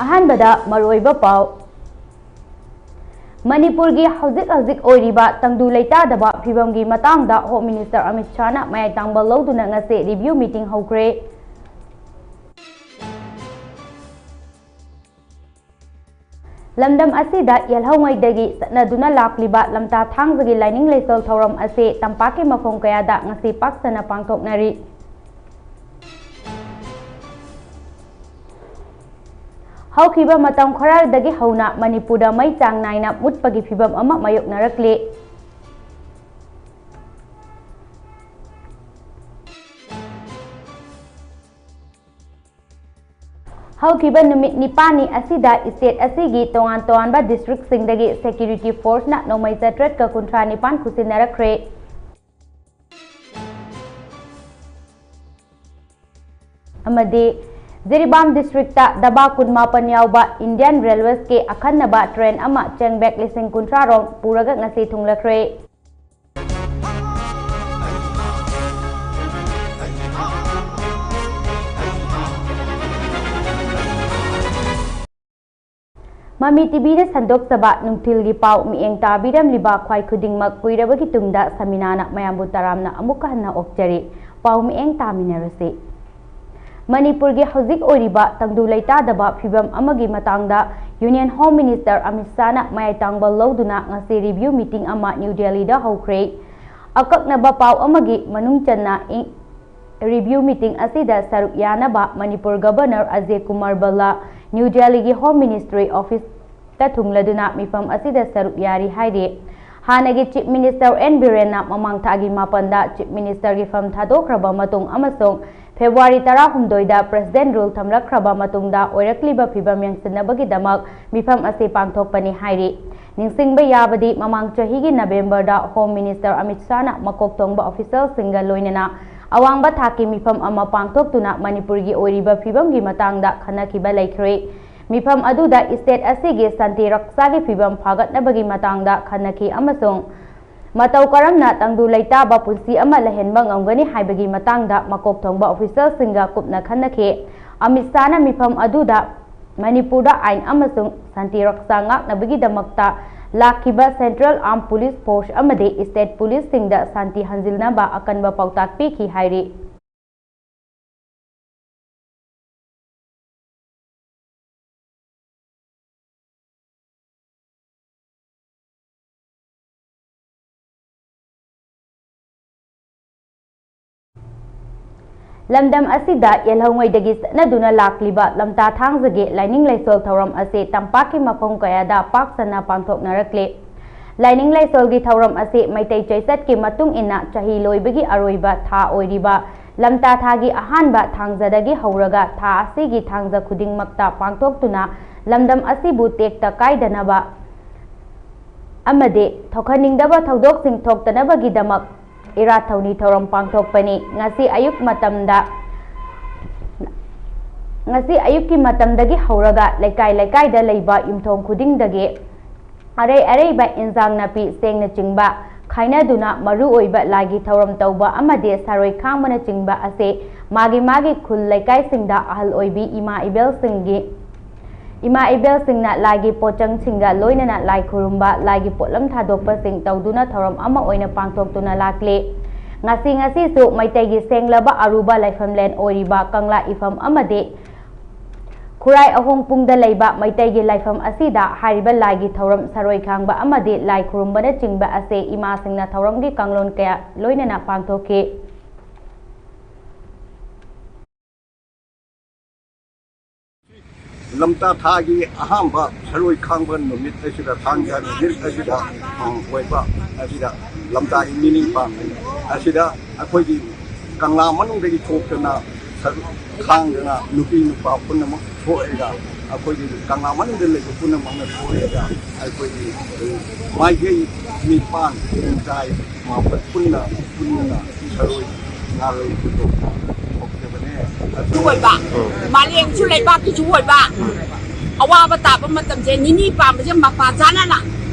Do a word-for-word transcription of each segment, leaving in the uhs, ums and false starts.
ꯑꯍꯥꯟꯕꯗ ꯃꯔꯨꯑꯣꯏꯕ ꯄꯥꯎ꯫ ꯃꯅꯤꯄꯨꯔꯒꯤ ꯍꯧꯖꯤꯛ ꯍꯧꯖꯤꯛ ꯑꯣꯏꯔꯤꯕ ꯇꯪꯗꯨ ꯂꯩꯇꯥꯗꯕ ꯐꯤꯕꯝꯒꯤ ꯃꯇꯥꯡꯗ ꯍꯣꯝ ꯃꯤꯅꯤꯁꯇꯔ ꯑꯃꯤꯠ ꯁꯥꯍꯅ ꯃꯌꯥꯏ ꯇꯥꯡꯕ ꯂꯧꯗꯨꯅ ꯉꯁꯤ ꯔꯤꯚꯤꯌꯨ ꯃꯤꯇꯤꯡ ꯍꯧꯈ꯭ꯔꯦ꯫ ꯂꯝꯗꯝ ꯑꯁꯤꯗ ꯌꯦꯜꯍꯧꯉꯩꯗꯒꯤ ꯆꯠꯅꯗꯨꯅ ꯂꯥꯛꯂꯤꯕ ꯂꯝꯇꯥ ꯊꯥꯡꯖꯒꯤ ꯂꯥꯏꯅꯤꯡ ꯂꯥꯏꯁꯣꯜ ꯊꯧꯔꯝ ꯑꯁꯤ ꯇꯝꯄꯥꯛꯀꯤ ꯃꯐꯝ ꯀꯌꯥꯗ ꯉꯁꯤ ꯄꯥꯛ ꯁꯟꯅ ꯄꯥꯡꯊꯣꯛꯅꯔꯤ꯫ ꯍꯧꯈꯤꯕ ꯃꯇꯝ ꯈꯔꯗꯒꯤ ꯍꯧꯅ ꯃꯅꯤꯄꯨꯔꯗ ꯃꯩ ꯆꯥꯡ ꯅꯥꯏꯅ ꯃꯨꯠꯄꯒꯤ ꯐꯤꯚꯝ ꯑꯃ ꯃꯥꯌꯣꯛꯅꯔꯛꯂꯤ꯫ ꯍꯧꯈꯤꯕ ꯅꯨꯃꯤꯠ ꯅꯤꯄꯥꯜꯅꯤ ꯑꯁꯤꯗ ꯏꯁꯇꯦꯠ ꯑꯁꯤꯒꯤ ꯇꯣꯉꯥꯟ ꯇꯣꯉꯥꯟꯕ ꯗꯤꯁꯇ꯭ꯔꯤꯛꯁꯤꯡꯗꯒꯤ ꯁꯦꯀ꯭ꯌꯨꯔꯤꯇꯤ ꯐꯣꯔꯁꯅ ꯅꯣꯡꯃꯩ ꯆꯥꯇ꯭ꯔꯦꯠꯀ ꯀꯨꯟꯊ꯭ꯔꯥ ꯅꯤꯄꯥꯟ ꯈꯨꯠꯁꯤꯟꯅꯔꯛꯈ꯭ꯔꯦ꯫ ꯑꯃꯗꯤ ꯖꯤꯔꯤꯕꯥꯝ ꯗꯤꯁꯇ꯭ꯔꯤꯛꯇ ꯗꯕꯥ ꯀꯨꯟꯃꯥꯄꯟ ꯌꯥꯎꯕ ꯏꯟꯗꯤꯌꯟ ꯔꯦꯜꯋꯦꯁꯀꯤ ꯑꯈꯟꯅꯕ ꯇ꯭ꯔꯦꯟ ꯑꯃ ꯆꯦꯡ ꯕꯦꯒ ꯂꯤꯁꯤꯡ ꯀꯨꯟꯊ꯭ꯔꯥ ꯔꯣꯝ ꯄꯨꯔꯒ ꯉꯁꯤ ꯊꯨꯡꯂꯈ꯭ꯔꯦ꯫ ꯃꯃꯤ ꯇꯤꯚꯤꯅ ꯁꯟꯗꯣꯛꯆꯕ ꯅꯨꯡꯊꯤꯜꯒꯤ ꯄꯥꯎ ꯃꯤꯠꯌꯦꯡ ꯇꯥꯕꯤꯔꯝꯂꯤꯕ ꯈ꯭ꯋꯥꯏ ꯈꯨꯗꯤꯡꯃꯛ ꯀꯨꯏꯔꯕꯒꯤ ꯇꯨꯡꯗ ꯁꯃꯤꯅꯥꯅ ꯃꯌꯥꯝꯕꯨ ꯇꯔꯥꯝꯅ ꯑꯃꯨꯛꯀ ꯍꯟꯅ ꯑꯣꯛꯆꯔꯤ꯫ ꯄꯥꯎ ꯃꯤꯠꯌꯦꯡ ꯇꯥꯃꯤꯟꯅꯔꯁꯤ꯫ ꯃꯅꯤꯄꯨꯔꯒꯤ ꯍꯧꯖꯤꯛ ꯑꯣꯏꯔꯤꯕ ꯇꯪꯗꯨ ꯂꯩꯇꯥꯗꯕ ꯐꯤꯕꯝ ꯑꯃꯒꯤ ꯃꯇꯥꯡꯗ ꯌꯨꯅꯤꯌꯟ ꯍꯣꯝ ꯃꯤꯅꯤꯁꯇꯔ ꯑꯃꯤꯠ ꯁꯥꯍꯅ ꯃꯌꯥꯏ ꯇꯥꯡꯕ ꯂꯧꯗꯨꯅ ꯉꯁꯤ ꯔꯤꯚꯤꯌꯨ ꯃꯤꯇꯤꯡ ꯑꯃ ꯅ꯭ꯌꯨ ꯗꯦꯜꯂꯤꯗ ꯍꯧꯈ꯭ꯔꯦ꯫ ꯑꯀꯛꯅꯕ ꯄꯥꯎ ꯑꯃꯒꯤ ꯃꯅꯨꯡ ꯆꯟꯅ ꯏꯪ-, ꯔꯤꯚꯤꯌꯨ ꯃꯤꯇꯤꯡ ꯑꯁꯤꯗ ꯁꯔꯨꯛ ꯌꯥꯅꯕ ꯃꯅꯤꯄꯨꯔ ꯒꯕꯔꯅꯔ ꯑꯖꯦ ꯀꯨꯃꯥꯔ ꯚꯜꯂꯥ ꯅ꯭ꯌꯨ ꯗꯦꯜꯂꯤꯒꯤ ꯍꯣꯝ ꯃꯤꯅꯤꯁꯇ꯭ꯔꯤ ꯑꯣꯐꯤꯁꯇ ꯊꯨꯡꯂꯗꯨꯅ ꯃꯤꯐꯝ ꯑꯁꯤꯗ ꯁꯔꯨꯛ ꯌꯥꯔꯤ ꯍꯥꯏꯔꯤ꯫ ꯍꯥꯟꯅꯒꯤ ꯆꯤꯐ ꯃꯤꯅꯤꯁꯇꯔ ꯑꯦꯟ ꯕꯤꯔꯦꯟꯅ ꯃꯃꯥꯡ ꯊꯥꯒꯤ ꯃꯥꯄꯟꯗ ꯆꯤꯐ ꯃꯤꯅꯤꯁꯇꯔꯒꯤ ꯐꯝ ꯊꯥꯗꯣꯛꯈ꯭ꯔꯕ ꯃꯇꯨꯡ ꯑꯃꯁꯨꯡ ꯐꯦꯕ꯭ꯔꯨꯋꯥꯔꯤ ꯇꯔꯥꯍꯨꯝꯗꯣꯏꯗ ꯄ꯭ꯔꯦꯁꯤꯗꯦꯟꯠ ꯔꯨꯜ ꯊꯝꯂꯛꯈ꯭ꯔꯕ ꯃꯇꯨꯡꯗ ꯑꯣꯏꯔꯛꯂꯤꯕ ꯐꯤꯕꯝ ꯌꯦꯡꯁꯤꯟꯅꯕꯒꯤꯗꯃꯛ ꯃꯤꯐꯝ ꯑꯁꯤ ꯄꯥꯡꯊꯣꯛꯄꯅꯤ ꯍꯥꯏꯔꯤ꯫ ꯅꯤꯡꯁꯤꯡꯕ ꯌꯥꯕꯗꯤ, ꯃꯃꯥꯡ ꯆꯍꯤꯒꯤ ꯅꯕꯦꯝꯕꯔꯗ ꯍꯣꯝ ꯃꯤꯅꯤꯁꯇꯔ ꯑꯃꯤꯠ ꯁꯥꯍꯅ ꯃꯀꯣꯛ ꯊꯣꯡꯕ ꯑꯣꯐꯤꯁꯤꯌꯦꯜꯁꯤꯡꯒ ꯂꯣꯏꯅꯅ ꯑꯋꯥꯡꯕ ꯊꯥꯛꯀꯤ ꯃꯤꯐꯝ ꯑꯃ ꯄꯥꯡꯊꯣꯛꯇꯨꯅ ꯃꯅꯤꯄꯨꯔꯒꯤ ꯑꯣꯏꯔꯤꯕ ꯐꯤꯕꯝꯒꯤ ꯃꯇꯥꯡꯗ ꯈꯟꯅꯈꯤꯕ ꯂꯩꯈ꯭ꯔꯦ꯫ ꯃꯤꯐꯝ ꯑꯗꯨꯗ ꯏꯁꯇꯦꯠ ꯑꯁꯤꯒꯤ ꯁꯥꯟꯇꯤ ꯔꯛꯁꯥꯒꯤ ꯐꯤꯕꯝ ꯐꯒꯠꯅꯕꯒꯤ ꯃꯇꯥꯡꯗ ꯈꯟꯅꯈꯤ ꯑꯃꯁꯨꯡ ꯃꯇꯧ ꯀꯔꯝꯅ ꯇꯪꯗꯨ ꯂꯩꯇꯥꯕ ꯄꯨꯟꯁꯤ ꯑꯃ ꯂꯩꯍꯟꯕ ꯉꯝꯒꯅꯤ ꯍꯥꯏꯕꯒꯤ ꯃꯇꯥꯡꯗ ꯃꯀꯣꯛ ꯊꯣꯡꯕ ꯑꯣꯐꯤꯁꯤꯌꯦꯜꯁꯤꯡꯒ ꯀꯨꯞꯅ ꯈꯟꯅꯈꯤ꯫ ꯑꯃꯤꯠ ꯁꯥꯍꯅ ꯃꯤꯐꯝ ꯑꯗꯨꯗ ꯃꯅꯤꯄꯨꯔꯗ ꯑꯥꯏꯟ ꯑꯃꯁꯨꯡ ꯁꯥꯟꯇꯤ ꯔꯛꯁꯥ ꯉꯥꯛꯅꯕꯒꯤꯗꯃꯛꯇ ꯂꯥꯛꯈꯤꯕ Central Armed Police Force ꯑꯃꯗꯤ State Policeꯁꯤꯡꯗ ꯁꯥꯟꯇꯤ ꯍꯟꯖꯤꯟꯅꯕ ꯑꯀꯟꯕ ꯄꯥꯎꯇꯥꯛ ꯄꯤꯈꯤ ꯍꯥꯏꯔꯤ꯫ ꯂꯝꯗꯝ ꯑꯁꯤꯗ ꯌꯦꯜꯍꯧꯉꯩꯗꯒꯤ ꯆꯠꯅꯗꯨꯅ ꯂꯥꯛꯂꯤꯕ ꯂꯝꯇꯥ ꯊꯥꯡꯖꯒꯤ ꯂꯥꯏꯅꯤꯡ ꯂꯥꯏꯁꯣꯜ ꯊꯧꯔꯝ ꯑꯁꯤ ꯇꯝꯄꯥꯛꯀꯤ ꯃꯐꯝ ꯀꯌꯥꯗ ꯄꯥꯛ ꯁꯟꯅ ꯄꯥꯡꯊꯣꯛꯅꯔꯛꯂꯤ꯫ ꯂꯥꯏꯅꯤꯡ ꯂꯥꯏꯁꯣꯜꯒꯤ ꯊꯧꯔꯝ ꯑꯁꯤ ꯃꯩꯇꯩ ꯆꯩꯆꯠꯀꯤ ꯃꯇꯨꯡ ꯏꯟꯅ ꯆꯍꯤ ꯂꯣꯏꯕꯒꯤ ꯑꯔꯣꯏꯕ ꯊꯥ ꯑꯣꯏꯔꯤꯕ ꯂꯝꯇꯥ ꯊꯥꯒꯤ ꯑꯍꯥꯟꯕ ꯊꯥꯡꯖꯗꯒꯤ ꯍꯧꯔꯒ ꯊꯥ ꯑꯁꯤꯒꯤ ꯊꯥꯡꯖ ꯈꯨꯗꯤꯡꯃꯛꯇ ꯄꯥꯡꯊꯣꯛꯇꯨꯅ ꯂꯝꯗꯝ ꯑꯁꯤꯕꯨ ꯇꯦꯛꯇ ꯀꯥꯏꯗꯅꯕ ꯑꯃꯗꯤ ꯊꯣꯛꯍꯟꯅꯤꯡꯗꯕ ꯊꯧꯗꯣꯛꯁꯤꯡ ꯊꯣꯛꯇꯅꯕꯒꯤꯗꯃꯛ ꯏꯔꯥꯠ ꯊꯧꯅꯤ ꯊꯧꯔꯝ ꯄꯥꯡꯊꯣꯛꯄꯅꯤ꯫ ꯉꯁꯤ ꯑꯌꯨꯛ ꯃꯇꯝꯗ, ꯉꯁꯤ ꯑꯌꯨꯛꯀꯤ ꯃꯇꯝꯗꯒꯤ ꯍꯧꯔꯒ ꯂꯩꯀꯥꯏ ꯂꯩꯀꯥꯏꯗ ꯂꯩꯕ ꯌꯨꯝꯊꯣꯡ ꯈꯨꯗꯤꯡꯗꯒꯤ ꯑꯔꯩ ꯑꯔꯩꯕ ꯏꯟꯖꯥꯡ ꯅꯥꯄꯤ ꯆꯦꯡꯅꯆꯤꯡꯕ ꯈꯥꯏꯅꯗꯨꯅ ꯃꯔꯨ ꯑꯣꯏꯕ ꯂꯥꯏꯒꯤ ꯊꯧꯔꯝ ꯇꯧꯕ ꯑꯃꯗꯤ ꯁꯥꯔꯣꯏ ꯈꯥꯡꯕꯅꯆꯤꯡꯕ ꯑꯁꯤ ꯃꯥꯒꯤ ꯃꯥꯒꯤ ꯈꯨꯜ ꯂꯩꯀꯥꯏꯁꯤꯡꯗ ꯑꯍꯜ ꯑꯣꯏꯕꯤ ꯏꯃꯥ ꯏꯕꯦꯜꯁꯤꯡꯒꯤ, ꯏꯃꯥ ꯏꯕꯦꯜꯁꯤꯡꯅ ꯂꯥꯏꯒꯤ ꯄꯣꯠꯆꯪꯁꯤꯡꯒ ꯂꯣꯏꯅꯅ ꯂꯥꯏ ꯈꯨꯔꯨꯝꯕ, ꯂꯥꯏꯒꯤ ꯄꯣꯠꯂꯝ ꯊꯥꯗꯣꯛꯄꯁꯤꯡ ꯇꯧꯗꯨꯅ ꯊꯧꯔꯝ ꯑꯃ ꯑꯣꯏꯅ ꯄꯥꯡꯊꯣꯛꯇꯨꯅ ꯂꯥꯛꯂꯤ꯫ ꯉꯁꯤ ꯉꯁꯤꯁꯨ ꯃꯩꯇꯩꯒꯤ ꯁꯦꯡꯂꯕ ꯑꯔꯨꯕ ꯂꯥꯏꯐꯝꯂꯦꯟ ꯑꯣꯏꯔꯤꯕ ꯀꯪꯂꯥ ꯏꯐꯝ ꯑꯃꯗꯤ ꯈꯨꯔꯥꯏ ꯑꯍꯣꯡꯄꯨꯡꯗ ꯂꯩꯕ ꯃꯩꯇꯩꯒꯤ ꯂꯥꯏꯐꯝ ꯑꯁꯤꯗ ꯍꯥꯏꯔꯤꯕ ꯂꯥꯏꯒꯤ ꯊꯧꯔꯝ ꯁꯔꯣꯏ ꯈꯥꯡꯕ ꯑꯃꯗꯤ ꯂꯥꯏ ꯈꯨꯔꯨꯝꯕꯅꯆꯤꯡꯕ ꯑꯁꯤ ꯏꯃꯥꯁꯤꯡꯅ ꯊꯧꯔꯝꯒꯤ ꯀꯥꯡꯂꯣꯟ ꯀꯌꯥ ꯂꯣꯏꯅꯅ ꯄꯥꯡꯊꯣꯛꯈꯤ꯫ ꯂꯝꯇꯥ ꯊꯥꯒꯤ ꯑꯍꯥꯟꯕ ꯁꯔꯣꯏ ꯈꯥꯡꯕ ꯅꯨꯃꯤꯠ ꯑꯁꯤꯗ, ꯊꯥꯡꯖ ꯅꯨꯃꯤꯠ ꯑꯁꯤꯗ, ꯎꯝ, ꯑꯣꯏꯕ ꯑꯁꯤꯗ ꯂꯝꯇꯥꯒꯤ ꯅꯤꯅꯤ ꯄꯥꯟꯕꯅꯤ꯫ ꯑꯁꯤꯗ ꯑꯩꯈꯣꯏꯒꯤ ꯀꯪꯂꯥ ꯃꯅꯨꯡꯗꯒꯤ ꯊꯣꯛꯇꯨꯅ ꯁꯔꯨꯛ ꯈꯥꯡꯗꯨꯅ ꯅꯨꯄꯤ ꯅꯨꯄꯥ ꯄꯨꯝꯅꯃꯛ ꯊꯣꯛꯑꯒ, ꯑꯩꯈꯣꯏꯒꯤ ꯀꯪꯂꯥ ꯃꯅꯨꯡꯗ ꯂꯩꯕ ꯄꯨꯝꯅꯃꯛꯅ ꯊꯣꯛꯑꯒ, ꯑꯩꯈꯣꯏꯒꯤ ꯃꯥꯏꯀꯩ ꯅꯤꯄꯥꯟ, ꯄꯨꯡꯖꯥꯏ ꯃꯥꯄꯟ ꯄꯨꯟꯅ, ꯄꯨꯟꯅ ꯁꯔꯣꯏ ꯉꯥꯔꯣꯏ ꯄꯨꯊꯣꯛꯄ ꯊꯣꯛꯆꯕꯅꯦ꯫ ꯑꯣꯏꯕ, ꯃꯥꯂꯦꯝꯁꯨ ꯂꯩꯕꯥꯛꯀꯤꯁꯨ ꯑꯣꯏꯕ ꯑꯋꯥꯕ ꯇꯥꯕ ꯃꯇꯝꯁꯦ ꯅꯤꯅꯤ ꯄꯥꯟꯕꯁꯦ ꯃꯄꯥ ꯆꯥꯅꯅ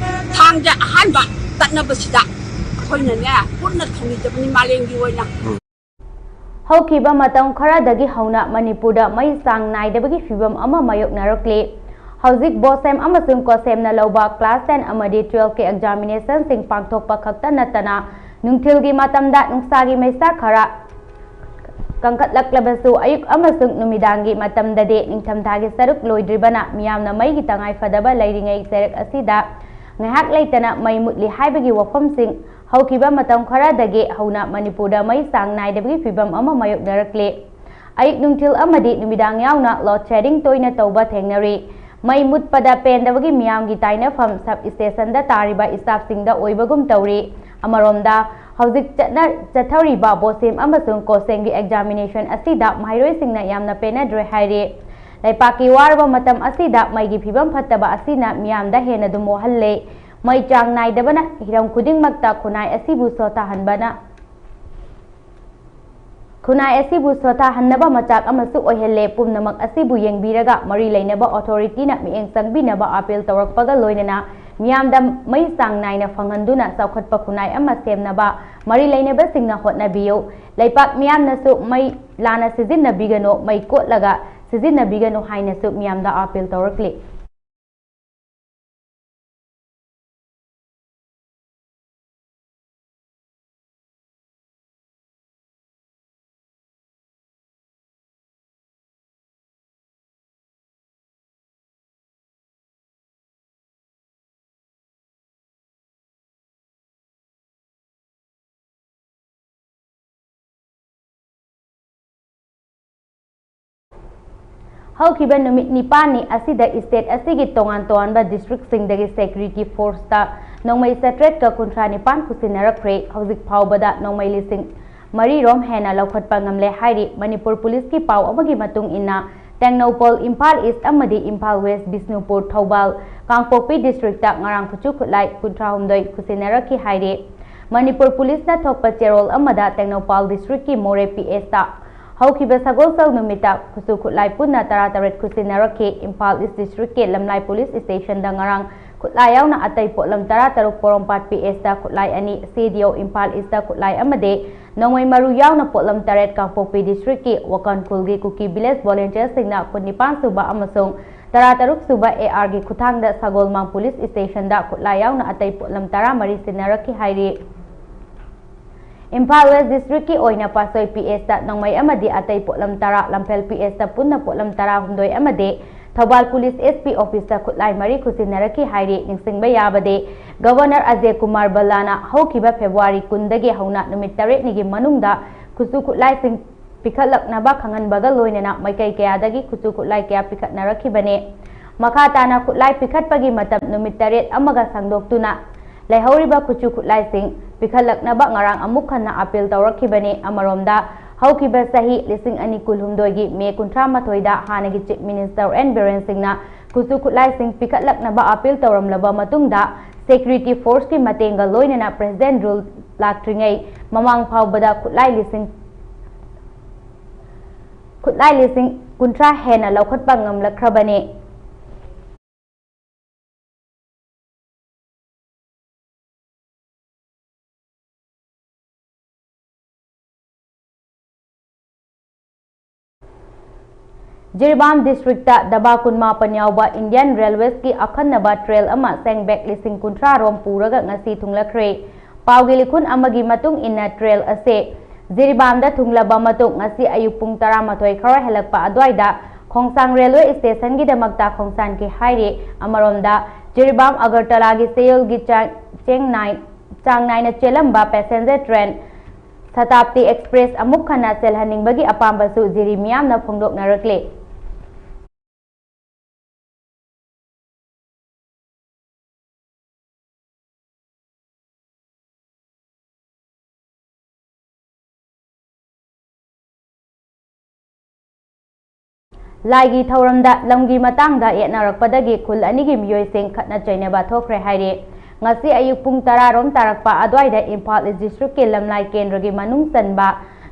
ꯊꯥꯡꯖ ꯑꯍꯥꯟꯕ ꯇꯠꯅꯕꯁꯤꯗ ꯑꯩꯈꯣꯏꯅꯅꯦ ꯄꯨꯟꯅ ꯊꯧꯅꯤꯖꯕꯅꯤ ꯃꯥꯂꯦꯝꯒꯤ ꯑꯣꯏꯅ꯫ ꯍꯧꯈꯤꯕ ꯃꯇꯝ ꯈꯔꯗꯒꯤ ꯍꯧꯅ ꯃꯅꯤꯄꯨꯔꯗ ꯃꯩ ꯆꯥꯡ ꯅꯥꯏꯗꯕꯒꯤ ꯐꯤꯕꯝ ꯑꯃ ꯃꯥꯌꯣꯛꯅꯔꯛꯂꯤ꯫ ꯍꯧꯖꯤꯛ ꯕꯣꯁꯦꯝ ꯑꯃꯁꯨꯡ ꯀꯣꯁꯦꯝꯅ ꯂꯧꯕ class ten ꯑꯃꯗꯤ twelve ꯀꯤ examination ꯁꯤꯡ ꯄꯥꯡꯊꯣꯛꯄ ꯈꯛꯇ ꯅꯠꯇꯅ, ꯅꯨꯡꯊꯤꯜꯒꯤ ꯃꯇꯝꯗ ꯅꯨꯡꯁꯥꯒꯤ ꯃꯩꯁꯥ ꯈꯔ ꯀꯟꯈꯠꯂꯛꯂꯕꯁꯨ, ꯑꯌꯨꯛ ꯑꯃꯁꯨꯡ ꯅꯨꯃꯤꯗꯥꯡꯒꯤ ꯃꯇꯝꯗꯗꯤ ꯅꯤꯡꯊꯝꯊꯥꯒꯤ ꯁꯔꯨꯛ ꯂꯣꯏꯗ꯭ꯔꯤꯕꯅ ꯃꯤꯌꯥꯝꯅ ꯃꯩꯒꯤ ꯇꯉꯥꯏ ꯐꯗꯕ ꯂꯩꯔꯤꯉꯩ ꯆꯩꯔꯛ ꯑꯁꯤꯗ ꯉꯥꯏꯍꯥꯛ ꯂꯩꯇꯅ ꯃꯩ ꯃꯨꯠꯂꯤ ꯍꯥꯏꯕꯒꯤ ꯋꯥꯐꯝꯁꯤꯡ ꯍꯧꯈꯤꯕ ꯃꯇꯝ ꯈꯔꯗꯒꯤ ꯍꯧꯅ ꯃꯅꯤꯄꯨꯔꯗ ꯃꯩ ꯆꯥꯡ ꯅꯥꯏꯗꯕꯒꯤ ꯐꯤꯕꯝ ꯑꯃ ꯃꯥꯌꯣꯛꯅꯔꯛꯂꯤ꯫ ꯑꯌꯨꯛ ꯅꯨꯡꯊꯤꯜ ꯑꯃꯗꯤ ꯅꯨꯃꯤꯗꯥꯡ ꯌꯥꯎꯅ load shedding ꯇꯣꯏꯅ ꯇꯧꯕ ꯊꯦꯡꯅꯔꯤ꯫ ꯃꯩ ꯃꯨꯠꯄꯗ ꯄꯦꯟꯗꯕꯒꯤ ꯃꯤꯌꯥꯝꯒꯤ ꯇꯥꯏꯅꯐꯝ sub station ꯗ ꯇꯥꯔꯤꯕ staff ꯁꯤꯡꯗ ꯑꯣꯏꯕꯒꯨꯝ ꯇꯧꯔꯤ꯫ ꯑꯃꯔꯣꯝꯗ, ꯍꯧꯖꯤꯛ ꯆꯠꯅ-, ꯆꯠꯊꯔꯤꯕ ꯕꯣꯁꯦꯝ ꯑꯃꯁꯨꯡ ꯀꯣꯁꯦꯝꯒꯤ examination ꯑꯁꯤꯗ ꯃꯍꯩꯔꯣꯏꯁꯤꯡꯅ ꯌꯥꯝꯅ ꯄꯦꯟꯅꯗ꯭ꯔꯦ ꯍꯥꯏꯔꯤ꯫ ꯂꯩꯄꯥꯛꯀꯤ ꯋꯥꯔꯕ ꯃꯇꯝ ꯑꯁꯤꯗ ꯃꯩꯒꯤ ꯐꯤꯕꯝ ꯐꯠꯇꯕ ꯑꯁꯤꯅ ꯃꯤꯌꯥꯝꯗ ꯍꯦꯟꯅ ꯑꯗꯨꯝ ꯋꯥꯍꯜꯂꯦ꯫ ꯃꯩ ꯆꯥꯡ ꯅꯥꯏꯗꯕꯅ ꯍꯤꯔꯝ ꯈꯨꯗꯤꯡꯃꯛꯇ ꯈꯨꯟꯅꯥꯏ ꯑꯁꯤꯕꯨ ꯁꯣꯊꯍꯟꯕꯅ, ꯈꯨꯟꯅꯥꯏ ꯑꯁꯤꯕꯨ ꯁꯣꯊꯍꯟꯅꯕ ꯃꯆꯥꯛ ꯑꯃꯁꯨ ꯑꯣꯏꯍꯜꯂꯦ꯫ ꯄꯨꯝꯅꯃꯛ ꯑꯁꯤꯕꯨ ꯌꯦꯡꯕꯤꯔꯒ ꯃꯔꯤ ꯂꯩꯅꯕ authority ꯅ ꯃꯤꯠꯌꯦꯡ ꯆꯪꯕꯤꯅꯕ appeal ꯇꯧꯔꯛꯄꯒ ꯂꯣꯏꯅꯅ ꯃꯤꯌꯥꯝꯗ ꯃꯩ ꯆꯥꯡ ꯅꯥꯏꯅ ꯐꯪꯍꯟꯗꯨꯅ ꯆꯥꯎꯈꯠꯄ ꯈꯨꯟꯅꯥꯏ ꯑꯃ ꯁꯦꯝꯅꯕ ꯃꯔꯤ ꯂꯩꯅꯕꯁꯤꯡꯅ ꯍꯣꯠꯅꯕꯤꯌꯨ꯫ ꯂꯩꯄꯥꯛ ꯃꯤꯌꯥꯝꯅꯁꯨ ꯃꯩ ꯂꯥꯟꯅ ꯁꯤꯖꯤꯟꯅꯕꯤꯒꯅꯨ, ꯃꯩ ꯀꯣꯠꯂꯒ ꯁꯤꯖꯤꯟꯅꯕꯤꯒꯅꯨ ꯍꯥꯏꯅꯁꯨ ꯃꯤꯌꯥꯝꯗ appeal ꯇꯧꯔꯛꯂꯤ꯫ ꯍꯧꯈꯤꯕ ꯅꯨꯃꯤꯠ ꯅꯤꯄꯥꯟꯅꯤ ꯑꯁꯤꯗ state ꯑꯁꯤꯒꯤ ꯇꯣꯉꯥꯟ ꯇꯣꯉꯥꯟꯕ district ꯁꯤꯡꯗꯒꯤ security force ꯇ ꯅꯣꯡꯃꯩ ꯆꯥꯇ꯭ꯔꯦꯠꯀ ꯀꯨꯟꯊ꯭ꯔꯥ ꯅꯤꯄꯥꯟ ꯈꯨꯠꯁꯤꯟꯅꯔꯛꯈ꯭ꯔꯦ꯫ ꯍꯧꯖꯤꯛ ꯐꯥꯎꯕꯗ ꯅꯣꯡꯃꯩ ꯂꯤꯁꯤꯡ ꯃꯔꯤ ꯔꯣꯝ ꯍꯦꯟꯅ ꯂꯧꯈꯠꯄ ꯉꯝꯂꯦ ꯍꯥꯏꯔꯤ꯫ ꯃꯅꯤꯄꯨꯔ ꯄꯨꯂꯤꯁꯀꯤ ꯄꯥꯎ ꯑꯃꯒꯤ ꯃꯇꯨꯡ ꯏꯟꯅ, ꯇꯦꯡꯅꯧꯄꯜ, ꯏꯝꯐꯥꯜ East ꯑꯃꯗꯤ ꯏꯝꯐꯥꯜ West, ꯕꯤꯁꯅꯨꯄꯨꯔ, ꯊꯧꯕꯥꯜ, ꯀꯥꯡꯄꯣꯛꯄꯤ district ꯇ ꯉꯔꯥꯡ ꯈꯨꯠꯁꯨ ꯈꯨꯠꯂꯥꯏ ꯀꯨꯟꯊ꯭ꯔꯥ ꯍꯨꯝꯗꯣꯏ ꯈꯨꯠꯁꯤꯟꯅꯔꯛꯈꯤ ꯍꯥꯏꯔꯤ꯫ ꯃꯅꯤꯄꯨꯔ ꯄꯨꯂꯤꯁꯅ ꯊꯣꯛꯄ ꯆꯦꯔꯣꯜ ꯑꯃꯗ, ꯇꯦꯡꯅꯧꯄꯥꯜ district ꯀꯤ ꯃꯣꯔꯦ P S ꯇ ꯍꯧꯈꯤꯕ ꯁꯒꯣꯜꯁꯦꯜ ꯅꯨꯃꯤꯠꯇ ꯈꯨꯠꯁꯨ ꯈꯨꯠꯂꯥꯏ ꯄꯨꯟꯅ ꯇꯔꯥꯇꯔꯦꯠ ꯈꯨꯠꯁꯤꯟꯅꯔꯛꯈꯤ꯫ ꯏꯝꯐꯥꯜ East district ꯀꯤ ꯂꯝꯂꯥꯏ police station ꯗ ꯉꯔꯥꯡ ꯈꯨꯠꯂꯥꯏ ꯌꯥꯎꯅ ꯑꯇꯩ ꯄꯣꯠꯂꯝ ꯇꯔꯥꯇꯔꯨꯛ, ꯄꯣꯔꯣꯝꯄꯥꯠ ꯄꯤ ꯑꯦꯁꯇ ꯈꯨꯠꯂꯥꯏ ꯑꯅꯤ, ꯁꯤ ꯗꯤ ꯑꯣ ꯏꯝꯐꯥꯜ ꯏꯁꯇ ꯈꯨꯠꯂꯥꯏ ꯑꯃꯗꯤ ꯅꯣꯡꯃꯩ ꯃꯔꯨ ꯌꯥꯎꯅ ꯄꯣꯠꯂꯝ ꯇꯔꯦꯠ ꯀꯥꯡꯄꯣꯛꯄꯤ ꯗꯤꯁꯇ꯭ꯔꯤꯛꯀꯤ ꯋꯥꯀꯥꯟ ꯈꯨꯜꯒꯤ ꯀꯨꯀꯤ ꯚꯤꯂꯦꯖ ꯚꯣꯂꯨꯟꯇꯤꯌꯔꯁꯤꯡꯅ ꯀꯨꯟꯅꯤꯄꯥꯟ ꯁꯨꯕ ꯑꯃꯁꯨꯡ ꯇꯔꯥꯇꯔꯨꯛ ꯁꯨꯕ ꯑꯦ ꯑꯥꯔꯒꯤ ꯈꯨꯠꯊꯥꯡꯗ ꯁꯒꯣꯜꯃꯥꯡ ꯄꯨꯂꯤꯁ ꯁ꯭ꯇꯦꯁꯟꯗ ꯈꯨꯠꯂꯥꯏ ꯌꯥꯎꯅ ꯑꯇꯩ ꯄꯣꯠꯂꯝ ꯇꯔꯥꯃꯔꯤ ꯁꯤꯟꯅꯔꯛꯈꯤ ꯍꯥꯏꯔꯤ꯫ ꯏꯝꯐꯥꯜ ꯋꯦꯁ ꯗꯤꯁꯇ꯭ꯔꯤꯛꯀꯤ ꯑꯣꯏꯅ ꯄꯥꯠꯁꯣꯏ ꯄꯤ ꯑꯦꯁꯇ ꯅꯣꯡꯃꯩ ꯑꯃꯗꯤ ꯑꯇꯩ ꯄꯣꯠꯂꯝ ꯇꯔꯥ, ꯂꯝꯐꯦꯜ ꯄꯤ ꯑꯦꯁꯇ ꯄꯨꯟꯅ ꯄꯣꯠꯂꯝ ꯇꯔꯥꯍꯨꯝꯗꯣꯏ ꯑꯃꯗꯤ ꯊꯧꯕꯥꯜ ꯄꯨꯂꯤꯁ ꯑꯦꯁ ꯄꯤ ꯑꯣꯐꯤꯁꯇ ꯈꯨꯠꯂꯥꯏ ꯃꯔꯤ ꯈꯨꯠꯁꯤꯟꯅꯔꯛꯈꯤ ꯍꯥꯏꯔꯤ꯫ ꯅꯤꯡꯁꯤꯡꯕ ꯌꯥꯕꯗꯤ, ꯒꯕꯔꯅꯔ ꯑꯖꯌ ꯀꯨꯃꯥꯔ ꯚꯜꯂꯥꯅ ꯍꯧꯈꯤꯕ ꯐꯦꯕ꯭ꯔꯨꯋꯥꯔꯤ ꯀꯨꯟꯗꯒꯤ ꯍꯧꯅ ꯅꯨꯃꯤꯠ ꯇꯔꯦꯠꯅꯤꯒꯤ ꯃꯅꯨꯡꯗ ꯈꯨꯠꯁꯨ ꯈꯨꯠꯂꯥꯏꯁꯤꯡ ꯄꯤꯈꯠꯂꯛꯅꯕ ꯈꯪꯍꯟꯕꯒ ꯂꯣꯏꯅꯅ ꯃꯥꯏꯀꯩ ꯀꯌꯥꯗꯒꯤ ꯈꯨꯠꯁꯨ ꯈꯨꯠꯂꯥꯏ ꯀꯌꯥ ꯄꯤꯈꯠꯅꯔꯛꯈꯤꯕꯅꯤ꯫ ꯃꯈꯥ ꯇꯥꯅ ꯈꯨꯠꯂꯥꯏ ꯄꯤꯈꯠꯄꯒꯤ ꯃꯇꯝ ꯅꯨꯃꯤꯠ ꯇꯔꯦꯠ ꯑꯃꯒ ꯁꯥꯡꯗꯣꯛꯇꯨꯅ ꯂꯩꯍꯧꯔꯤꯕ ꯈꯨꯠꯁꯨ ꯈꯨꯠꯂꯥꯏꯁꯤꯡ ꯄꯤꯈꯠꯂꯛꯅꯕ ꯉꯔꯥꯡ ꯑꯃꯨꯛ ꯍꯟꯅ ꯑꯄꯤꯜ ꯇꯧꯔꯛꯈꯤꯕꯅꯤ꯫ ꯑꯃꯔꯣꯝꯗ, ꯍꯧꯈꯤꯕ ꯆꯍꯤ ꯂꯤꯁꯤꯡ ꯑꯅꯤ ꯀꯨꯟꯍꯨꯝꯗꯣꯏꯒꯤ ꯃꯦ ꯀꯨꯟꯊ꯭ꯔꯥ ꯃꯥꯊꯣꯏꯗ ꯍꯥꯟꯅꯒꯤ ꯆꯤꯐ ꯃꯤꯅꯤꯁꯇꯔ ꯑꯦꯟ ꯕꯤꯔꯦꯟ ꯁꯤꯡꯅ ꯈꯨꯠꯁꯨ ꯈꯨꯠꯂꯥꯏꯁꯤꯡ ꯄꯤꯈꯠꯂꯛꯅꯕ ꯑꯄꯤꯜ ꯇꯧꯔꯝꯂꯕ ꯃꯇꯨꯡꯗ, ꯁꯦꯀ꯭ꯌꯨꯔꯤꯇꯤ ꯐꯣꯔꯁꯀꯤ ꯃꯇꯦꯡꯒ ꯂꯣꯏꯅꯅ ꯄ꯭ꯔꯦꯁꯤꯗꯦꯟ ꯔꯨꯜ ꯂꯥꯛꯇ꯭ꯔꯤꯉꯩ ꯃꯃꯥꯡ ꯐꯥꯎꯕꯗ ꯈꯨꯠꯂꯥꯏ ꯂꯤꯁꯤꯡ, ꯈꯨꯠꯂꯥꯏ ꯂꯤꯁꯤꯡ ꯀꯨꯟꯊ꯭ꯔꯥ ꯍꯦꯟꯅ ꯂꯧꯈꯠꯄ ꯉꯝꯂꯛꯈ꯭ꯔꯕꯅꯤ꯫ ꯖꯤꯔꯤꯕꯥꯝ ꯗꯤꯁꯇ꯭ꯔꯤꯛꯇ ꯗꯕꯥ ꯀꯨꯟꯃꯥꯄꯟ ꯌꯥꯎꯕ ꯏꯟꯗꯤꯌꯟ ꯔꯦꯜꯋꯦꯁꯀꯤ ꯑꯈꯟꯅꯕ ꯇ꯭ꯔꯦꯟ ꯑꯃ ꯁꯦꯡꯕꯦꯛ ꯂꯤꯁꯤꯡ ꯀꯨꯟꯊ꯭ꯔꯥ ꯔꯣꯝ ꯄꯨꯔꯒ ꯉꯁꯤ ꯊꯨꯡꯂꯈ꯭ꯔꯦ꯫ ꯄꯥꯎꯒꯤ ꯂꯤꯈꯨꯟ ꯑꯃꯒꯤ ꯃꯇꯨꯡ ꯏꯟꯅ, ꯇ꯭ꯔꯦꯟ ꯑꯁꯤ ꯖꯤꯔꯤꯕꯥꯝꯗ ꯊꯨꯡꯂꯕ ꯃꯇꯨꯡ ꯉꯁꯤ ꯑꯌꯨꯛ ꯄꯨꯡ ꯇꯔꯥꯃꯥꯊꯣꯏ ꯈꯔ ꯍꯦꯜꯂꯛꯄ ꯑꯗꯨꯋꯥꯏꯗ ꯈꯣꯡꯁꯥꯡ ꯔꯦꯜꯋꯦ ꯁ꯭ꯇꯦꯁꯟꯒꯤꯗꯃꯛꯇ ꯈꯣꯡꯁꯥꯟꯈꯤ ꯍꯥꯏꯔꯤ꯫ ꯑꯃꯔꯣꯝꯗ, ꯖꯤꯔꯤꯕꯥꯝ ꯑꯒꯔꯇꯂꯥꯒꯤ ꯆꯌꯣꯜꯒꯤ ꯆꯥꯡ, ꯆꯦꯡ ꯅꯥꯏ-, ꯆꯥꯡ ꯅꯥꯏꯅ ꯆꯦꯜꯂꯝꯕ ꯄꯦꯁꯦꯟꯖꯔ ꯇ꯭ꯔꯦꯟ ꯁꯇꯥꯕꯗꯤ ꯑꯦꯛꯁꯄ꯭ꯔꯦꯁ ꯑꯃꯨꯛ ꯍꯟꯅ ꯆꯦꯜꯍꯟꯅꯤꯡꯕꯒꯤ ꯑꯄꯥꯝꯕꯁꯨ ꯖꯤꯔꯤ ꯃꯤꯌꯥꯝꯅ ꯐꯣꯡꯗꯣꯛꯅꯔꯛꯂꯤ꯫ ꯂꯥꯏꯒꯤ ꯊꯧꯔꯝꯗ ꯂꯝꯒꯤ ꯃꯇꯥꯡꯗ ꯌꯦꯠꯅꯔꯛꯄꯗꯒꯤ ꯈꯨꯜ ꯑꯅꯤꯒꯤ ꯃꯤꯑꯣꯏꯁꯤꯡ ꯈꯠꯅ ꯆꯩꯅꯕ ꯊꯣꯛꯈ꯭ꯔꯦ ꯍꯥꯏꯔꯤ꯫ ꯉꯁꯤ ꯑꯌꯨꯛ ꯄꯨꯡ ꯇꯔꯥ ꯔꯣꯝ ꯇꯥꯔꯛꯄ ꯑꯗꯨꯋꯥꯏꯗ ꯏꯝꯐꯥꯜ ꯏꯁ ꯗꯤꯁꯇ꯭ꯔꯤꯛꯀꯤ ꯂꯝꯂꯥꯏ ꯀꯦꯟꯗ꯭ꯔꯒꯤ ꯃꯅꯨꯡ ꯆꯟꯕ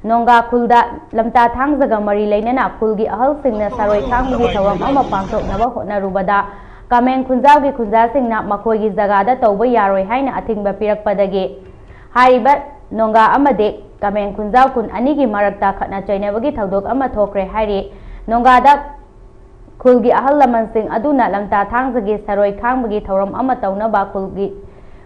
ꯅꯣꯡꯒꯥ ꯈꯨꯜꯗ ꯂꯝꯇꯥ ꯊꯥꯡꯖꯒ ꯃꯔꯤ ꯂꯩꯅꯅ ꯈꯨꯜꯒꯤ ꯑꯍꯜꯁꯤꯡꯅ ꯁꯔꯣꯏ ꯊꯥꯡꯕꯒꯤ ꯊꯧꯔꯝ ꯑꯃ ꯄꯥꯡꯊꯣꯛꯅꯕ ꯍꯣꯠꯅꯔꯨꯕꯗ ꯀꯃꯦꯡ ꯈꯨꯟꯖꯥꯎꯒꯤ ꯈꯨꯟꯖꯥꯁꯤꯡꯅ ꯃꯈꯣꯏꯒꯤ ꯖꯒꯥꯗ ꯇꯧꯕ ꯌꯥꯔꯣꯏ ꯍꯥꯏꯅ ꯑꯊꯤꯡꯕ ꯄꯤꯔꯛꯄꯗꯒꯤ ꯍꯥꯏꯔꯤꯕ ꯅꯣꯡꯒꯥ ꯑꯃꯗꯤ ꯀꯃꯦꯡ ꯈꯨꯟꯖꯥꯎ ꯈꯨꯟ ꯑꯅꯤꯒꯤ ꯃꯔꯛꯇ ꯈꯠꯅ ꯆꯩꯅꯕꯒꯤ ꯊꯧꯗꯣꯛ ꯑꯃ ꯊꯣꯛꯈ꯭ꯔꯦ ꯍꯥꯏꯔꯤ꯫ ꯅꯣꯡꯒꯥꯗ ꯈꯨꯜꯒꯤ ꯑꯍꯜ ꯂꯃꯟꯁꯤꯡ ꯑꯗꯨꯅ ꯂꯝꯇꯥ ꯊꯥꯡꯖꯒꯤ ꯁꯔꯣꯏ ꯈꯥꯡꯕꯒꯤ ꯊꯧꯔꯝ ꯑꯃ ꯇꯧꯅꯕ ꯈꯨꯜꯒꯤ,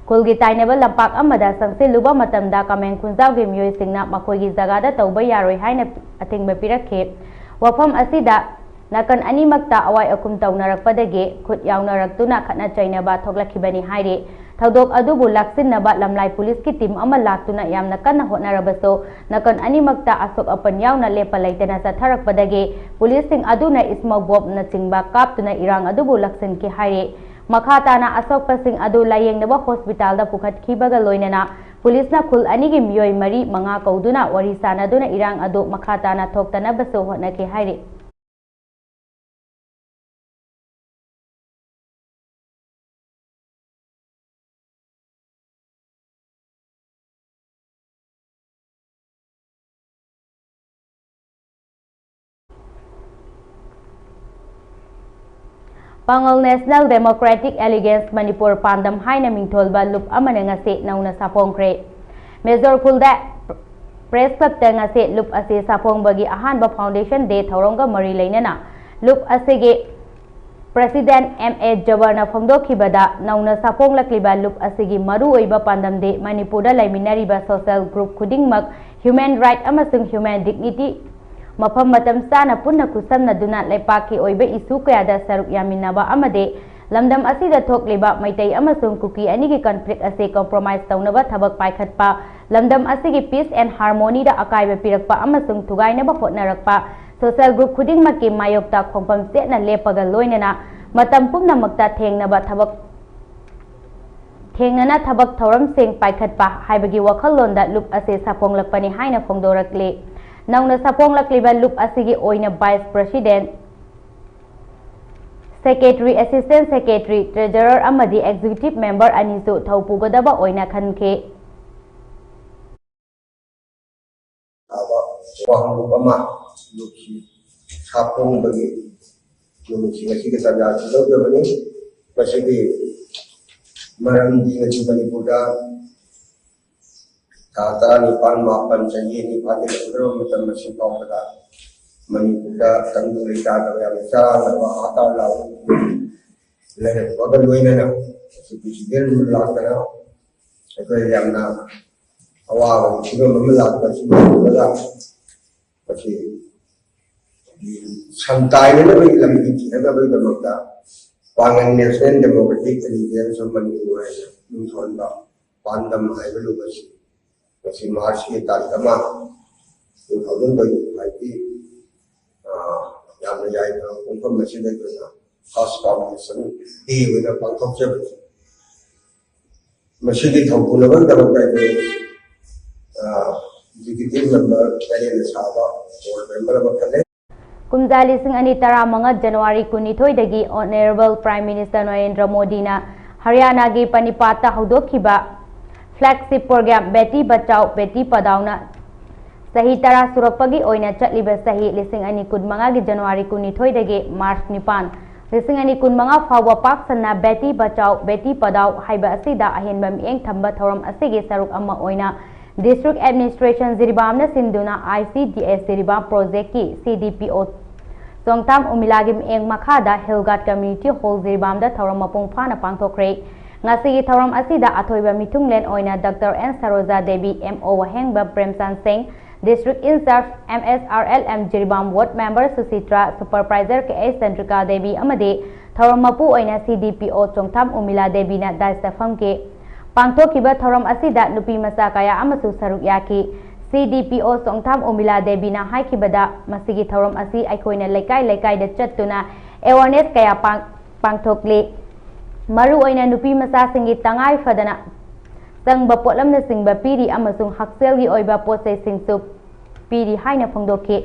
ꯈꯨꯜꯒꯤ ꯇꯥꯏꯅꯕ ꯂꯝꯄꯥꯛ ꯑꯃꯗ ꯆꯪꯁꯤꯜꯂꯨꯕ ꯃꯇꯝꯗ ꯀꯃꯦꯡ ꯈꯨꯟꯖꯥꯎꯒꯤ ꯃꯤꯑꯣꯏꯁꯤꯡꯅ ꯃꯈꯣꯏꯒꯤ ꯖꯒꯥꯗ ꯇꯧꯕ ꯌꯥꯔꯣꯏ ꯍꯥꯏꯅ ꯑꯊꯤꯡꯕ ꯄꯤꯔꯛꯈꯤ꯫ ꯋꯥꯐꯝ ꯑꯁꯤꯗ ꯅꯥꯀꯟ ꯑꯅꯤꯃꯛꯇ ꯑꯋꯥꯏ ꯑꯈꯨꯝ ꯇꯧꯅꯔꯛꯄꯗꯒꯤ ꯈꯨꯠ ꯌꯥꯎꯅꯔꯛꯇꯨꯅ ꯈꯠꯅ ꯆꯩꯅꯕ ꯊꯣꯛꯂꯛꯈꯤꯕꯅꯤ ꯍꯥꯏꯔꯤ꯫ ꯊꯧꯗꯣꯛ ꯑꯗꯨꯕꯨ ꯂꯥꯛꯁꯤꯟꯅꯕ ꯂꯝꯂꯥꯏ ꯄꯨꯂꯤꯁꯀꯤ ꯇꯤꯝ ꯑꯃ ꯂꯥꯛꯇꯨꯅ ꯌꯥꯝꯅ ꯀꯟꯅ ꯍꯣꯠꯅꯔꯕꯁꯨ ꯅꯥꯀꯟ ꯑꯅꯤꯃꯛꯇ ꯑꯁꯣꯛ ꯑꯄꯟ ꯌꯥꯎꯅ ꯂꯦꯞꯄ ꯂꯩꯇꯅ ꯆꯠꯊꯔꯛꯄꯗꯒꯤ ꯄꯨꯂꯤꯁꯁꯤꯡ ꯑꯗꯨꯅ ꯏꯁꯃꯣꯛ ꯕꯣꯝꯅꯆꯤꯡꯕ ꯀꯥꯞꯇꯨꯅ ꯏꯔꯥꯡ ꯑꯗꯨꯕꯨ ꯂꯥꯛꯁꯤꯟꯈꯤ ꯍꯥꯏꯔꯤ꯫ ꯃꯈꯥ ꯇꯥꯅ ꯑꯁꯣꯛꯄꯁꯤꯡ ꯑꯗꯨ ꯂꯥꯌꯦꯡꯅꯕ ꯍꯣꯁꯄꯤꯇꯥꯜꯗ ꯄꯨꯈꯠꯈꯤꯕꯒ ꯂꯣꯏꯅꯅ ꯄꯨꯂꯤꯁꯅ ꯈꯨꯜ ꯑꯅꯤꯒꯤ ꯃꯤꯑꯣꯏ ꯃꯔꯤ ꯃꯉꯥ ꯀꯧꯗꯨꯅ ꯋꯥꯔꯤ ꯁꯥꯅꯗꯨꯅ ꯏꯔꯥꯡ ꯑꯗꯨ ꯃꯈꯥ ꯇꯥꯅ ꯊꯣꯛꯇꯅꯕꯁꯨ ꯍꯣꯠꯅꯈꯤ ꯍꯥꯏꯔꯤ꯫ ꯄꯥꯉꯜ National Democratic Alliance ꯃꯅꯤꯄꯨꯔ ꯄꯥꯟꯗꯝ ꯍꯥꯏꯅ ꯃꯤꯡꯊꯣꯜꯕ ꯂꯨꯞ ꯑꯃꯅ ꯉꯁꯤ ꯅꯧꯅ ꯁꯥꯐꯣꯡꯈ꯭ꯔꯦ꯫ ꯃꯦꯖꯣꯔ ꯈꯨꯜꯗ ꯄ꯭ꯔꯦꯁ ꯀ꯭ꯂꯕꯇ ꯉꯁꯤ ꯂꯨꯞ ꯑꯁꯤ ꯁꯥꯐꯣꯡꯕꯒꯤ ꯑꯍꯥꯟꯕ Foundation Day ꯊꯧꯔꯝꯒ ꯃꯔꯤ ꯂꯩꯅꯅ ꯂꯨꯞ ꯑꯁꯤꯒꯤ ꯄ꯭ꯔꯦꯁꯤꯗꯦꯟꯠ ꯑꯦꯝ ꯑꯦ ꯖꯕꯔꯅ ꯐꯣꯡꯗꯣꯛꯈꯤꯕꯗ, ꯅꯧꯅ ꯁꯥꯐꯣꯡꯂꯛꯂꯤꯕ ꯂꯨꯞ ꯑꯁꯤꯒꯤ ꯃꯔꯨꯑꯣꯏꯕ ꯄꯥꯟꯗꯝꯗꯤ ꯃꯅꯤꯄꯨꯔꯗ ꯂꯩꯃꯤꯟꯅꯔꯤꯕ social group ꯈꯨꯗꯤꯡꯃꯛ human right ꯑꯃꯁꯨꯡ human dignity ꯃꯐꯝ ꯃꯇꯝ ꯆꯥꯅ ꯄꯨꯟꯅ ꯈꯨꯠꯁꯝꯅꯗꯨꯅ ꯂꯩꯄꯥꯛꯀꯤ ꯑꯣꯏꯕ issue ꯀꯌꯥꯗ ꯁꯔꯨꯛ ꯌꯥꯃꯤꯟꯅꯕ ꯑꯃꯗꯤ ꯂꯝꯗꯝ ꯑꯁꯤꯗ ꯊꯣꯛꯂꯤꯕ ꯃꯩꯇꯩ ꯑꯃꯁꯨꯡ ꯀꯨꯀꯤ ꯑꯅꯤꯒꯤ conflict ꯑꯁꯤ compromise ꯇꯧꯅꯕ ꯊꯕꯛ ꯄꯥꯏꯈꯠꯄ, ꯂꯝꯗꯝ ꯑꯁꯤꯒꯤ peace and harmony ꯗ ꯑꯀꯥꯏꯕ ꯄꯤꯔꯛꯄ ꯑꯃꯁꯨꯡ ꯊꯨꯒꯥꯏꯅꯕ ꯍꯣꯠꯅꯔꯛꯄ social group ꯈꯨꯗꯤꯡꯃꯛꯀꯤ ꯃꯥꯌꯣꯛꯇ ꯈꯣꯡꯐꯝ ꯆꯦꯠꯅ ꯂꯦꯞꯄꯒ ꯂꯣꯏꯅꯅ ꯃꯇꯝ ꯄꯨꯝꯅꯃꯛꯇ ꯊꯦꯡꯅꯕ ꯊꯕꯛ, ꯊꯦꯡꯅꯅ ꯊꯕꯛ ꯊꯧꯔꯝꯁꯤꯡ ꯄꯥꯏꯈꯠꯄ ꯍꯥꯏꯕꯒꯤ ꯋꯥꯈꯜꯂꯣꯟꯗ ꯂꯨꯞ ꯑꯁꯤ ꯁꯥꯐꯣꯡꯂꯛꯄꯅꯤ ꯍꯥꯏꯅ ꯐꯣꯡꯗꯣꯔꯛꯂꯤ꯫ ꯅꯧꯅ ꯁꯥꯐꯣꯡꯂꯛꯂꯤꯕ ꯂꯨꯞ ꯑꯁꯤꯒꯤ ꯑꯣꯏꯅ vice president, secretary, assistant secretary, treasurer ꯑꯃꯗꯤ executive member ꯑꯅꯤꯁꯨ ꯊꯧ ꯄꯨꯒꯗꯕ ꯑꯣꯏꯅ ꯈꯟꯈꯤ꯫ ꯇꯥꯕ ꯋꯥꯍꯪꯂꯨꯞ ꯑꯃ ꯂꯨꯞꯀꯤ ꯁꯥꯐꯣꯡꯕꯒꯤ ꯅꯨꯃꯤꯠꯁꯤꯡ ꯑꯁꯤꯒ ꯇꯥꯟꯖꯥ ꯑꯁꯤ ꯂꯧꯖꯕꯅꯤ꯫ ꯃꯁꯤꯒꯤ ꯃꯔꯝꯗꯤ ꯉꯁꯤ ꯃꯅꯤꯄꯨꯔꯗ ꯊꯥ ꯇꯔꯥꯅꯤꯄꯥꯟ, ꯃꯥꯄꯟ, ꯆꯍꯤ ꯑꯅꯤ ꯐꯥꯖꯤꯜꯂꯛꯀꯗꯧꯔꯕ ꯃꯇꯝ ꯑꯁꯤ ꯐꯥꯎꯕꯗ ꯃꯅꯤꯄꯨꯔꯗ ꯇꯪꯗꯨ ꯂꯩꯇꯥꯗꯕ, ꯌꯥꯝꯅ ꯆꯔꯥꯡꯅꯕ ꯍꯥꯀꯥ ꯂꯥꯎ ꯂꯩꯔꯛꯄꯒ ꯂꯣꯏꯅꯅ ꯁꯨꯇꯤꯁꯤꯗ ꯂꯥꯛꯇꯅ ꯑꯩꯈꯣꯏ ꯌꯥꯝꯅ ꯑꯋꯥꯕꯒꯤ ꯐꯤꯕꯝ ꯑꯃ ꯂꯥꯛꯄ ꯑꯁꯤ ꯎꯕꯗ ꯃꯁꯤ ꯁꯟ ꯇꯥꯏꯅꯅꯕꯒꯤ ꯂꯝꯕꯤ ꯊꯤꯅꯅꯕꯒꯤꯗꯃꯛꯇ ꯄꯥꯡꯒꯜ National Democratic Alliance of Manipur ꯍꯥꯏꯅ ꯃꯤꯡꯊꯣꯟꯕ ꯄꯥꯟꯗꯝ ꯍꯥꯏꯕ ꯂꯨꯞ ꯑꯁꯤ ꯉꯁꯤ ꯃꯥꯔꯆꯀꯤ ꯇꯥꯔꯤꯛ ꯑꯃ, two thousand twenty five ꯀꯤ, ꯑ, ꯌꯥꯝꯅ ꯌꯥꯏꯐꯕ ꯄꯨꯡꯐꯝ ꯑꯁꯤꯗ ꯑꯩꯈꯣꯏꯅ House Foundation Day ꯑꯣꯏꯅ ꯄꯥꯡꯊꯣꯛꯆꯕꯅꯤ꯫ ꯃꯁꯤꯒꯤ ꯊꯧꯄꯨꯅꯕꯒꯤꯗꯃꯛꯇ ꯑꯩꯈꯣꯏ, ꯑ, Executive Member ꯇꯔꯦꯠꯅ ꯁꯥꯕ Board Member ꯑꯃ ꯈꯜꯂꯦ꯫ ꯀꯨꯝꯖꯥ ꯂꯤꯁꯤꯡ ꯑꯅꯤ ꯇꯔꯥꯃꯉꯥ January ꯀꯨꯟꯅꯤꯊꯣꯏꯗꯒꯤ Honourable Prime Minister Narendra ꯃꯣꯗꯤꯅ ꯍꯔꯤꯌꯥꯅꯥꯒꯤ ꯄꯅꯤꯄꯥꯠꯇ ꯍꯧꯗꯣꯛꯈꯤꯕ flagship program Beti Bachao Beti Padhaoꯅ ꯆꯍꯤ ꯇꯔꯥ ꯁꯨꯔꯛꯄꯒꯤ ꯑꯣꯏꯅ ꯆꯠꯂꯤꯕ ꯆꯍꯤ ꯂꯤꯁꯤꯡ ꯑꯅꯤ ꯀꯨꯟꯃꯉꯥꯒꯤ January ꯀꯨꯟꯅꯤꯊꯣꯏꯗꯒꯤ March ꯅꯤꯄꯥꯟ, ꯂꯤꯁꯤꯡ ꯑꯅꯤ ꯀꯨꯟꯃꯉꯥ ꯐꯥꯎꯕ ꯄꯥꯛ ꯁꯟꯅ Beti Bachao Beti Padhao ꯍꯥꯏꯕ ꯑꯁꯤꯗ ꯑꯍꯦꯟꯕ ꯃꯤꯠꯌꯦꯡ ꯊꯝꯕ ꯊꯧꯔꯝ ꯑꯁꯤꯒꯤ ꯁꯔꯨꯛ ꯑꯃ ꯑꯣꯏꯅ District Administration ꯖꯤꯔꯤꯕꯥꯝꯅ ꯁꯤꯟꯗꯨꯅ I C D S Jiribam Project ꯀꯤ C D P O ꯆꯣꯡꯊꯥꯝ ꯎꯃꯤꯂꯥꯒꯤ ꯃꯤꯠꯌꯦꯡ ꯃꯈꯥꯗ Hill Guard Community Hall ꯖꯤꯔꯤꯕꯥꯝꯗ ꯊꯧꯔꯝ ꯃꯄꯨꯡ ꯐꯥꯅ ꯄꯥꯡꯊꯣꯛꯈ꯭ꯔꯦ꯫ ꯉꯁꯤꯒꯤ ꯊꯧꯔꯝ ꯑꯁꯤꯗ ꯑꯊꯣꯏꯕ ꯃꯤꯊꯨꯡꯂꯦꯟ ꯑꯣꯏꯅ Doctor N ꯁꯔꯣꯖꯥ Devi, M O ꯋꯥꯍꯦꯡꯕꯝ ꯄ꯭ꯔꯦꯝꯆꯥꯟ ꯁꯤꯡ, District in-charge M S R L M Jiribam Ward Member ꯁꯨꯁꯤꯇ꯭ꯔꯥ, Supervisor K H Chandrika Devi ꯑꯃꯗꯤ ꯊꯧꯔꯝ ꯃꯄꯨ ꯑꯣꯏꯅ C D P O ꯆꯣꯡꯊꯥꯝ ꯎꯃꯤꯂꯥ ꯗꯦꯕꯤꯅ dais ꯇ ꯐꯝꯈꯤ꯫ ꯄꯥꯡꯊꯣꯛꯈꯤꯕ ꯊꯧꯔꯝ ꯑꯁꯤꯗ ꯅꯨꯄꯤ ꯃꯆꯥ ꯀꯌꯥ ꯑꯃꯁꯨ ꯁꯔꯨꯛ ꯌꯥꯈꯤ꯫ C D P O ꯆꯣꯡꯊꯥꯝ ꯎꯃꯤꯂꯥ ꯗꯦꯕꯤꯅ ꯍꯥꯏꯈꯤꯕꯗ, ꯃꯁꯤꯒꯤ ꯊꯧꯔꯝ ꯑꯁꯤ ꯑꯩꯈꯣꯏꯅ ꯂꯩꯀꯥꯏ ꯂꯩꯀꯥꯏꯗ ꯆꯠꯇꯨꯅ awareness ꯀꯌꯥ ꯄꯥꯡ-, ꯄꯥꯡꯊꯣꯛꯂꯤ꯫ ꯃꯔꯨꯑꯣꯏꯅ ꯅꯨꯄꯤ ꯃꯆꯥꯁꯤꯡꯒꯤ ꯇꯉꯥꯏ ꯐꯗꯅ ꯆꯪꯕ ꯄꯣꯠꯂꯝꯅꯆꯤꯡꯕ ꯄꯤꯔꯤ ꯑꯃꯁꯨꯡ ꯍꯛꯁꯦꯜꯒꯤ ꯑꯣꯏꯕ ꯄꯣꯠ ꯆꯩꯁꯤꯡꯁꯨ ꯄꯤꯔꯤ ꯍꯥꯏꯅ ꯐꯣꯡꯗꯣꯛꯈꯤ꯫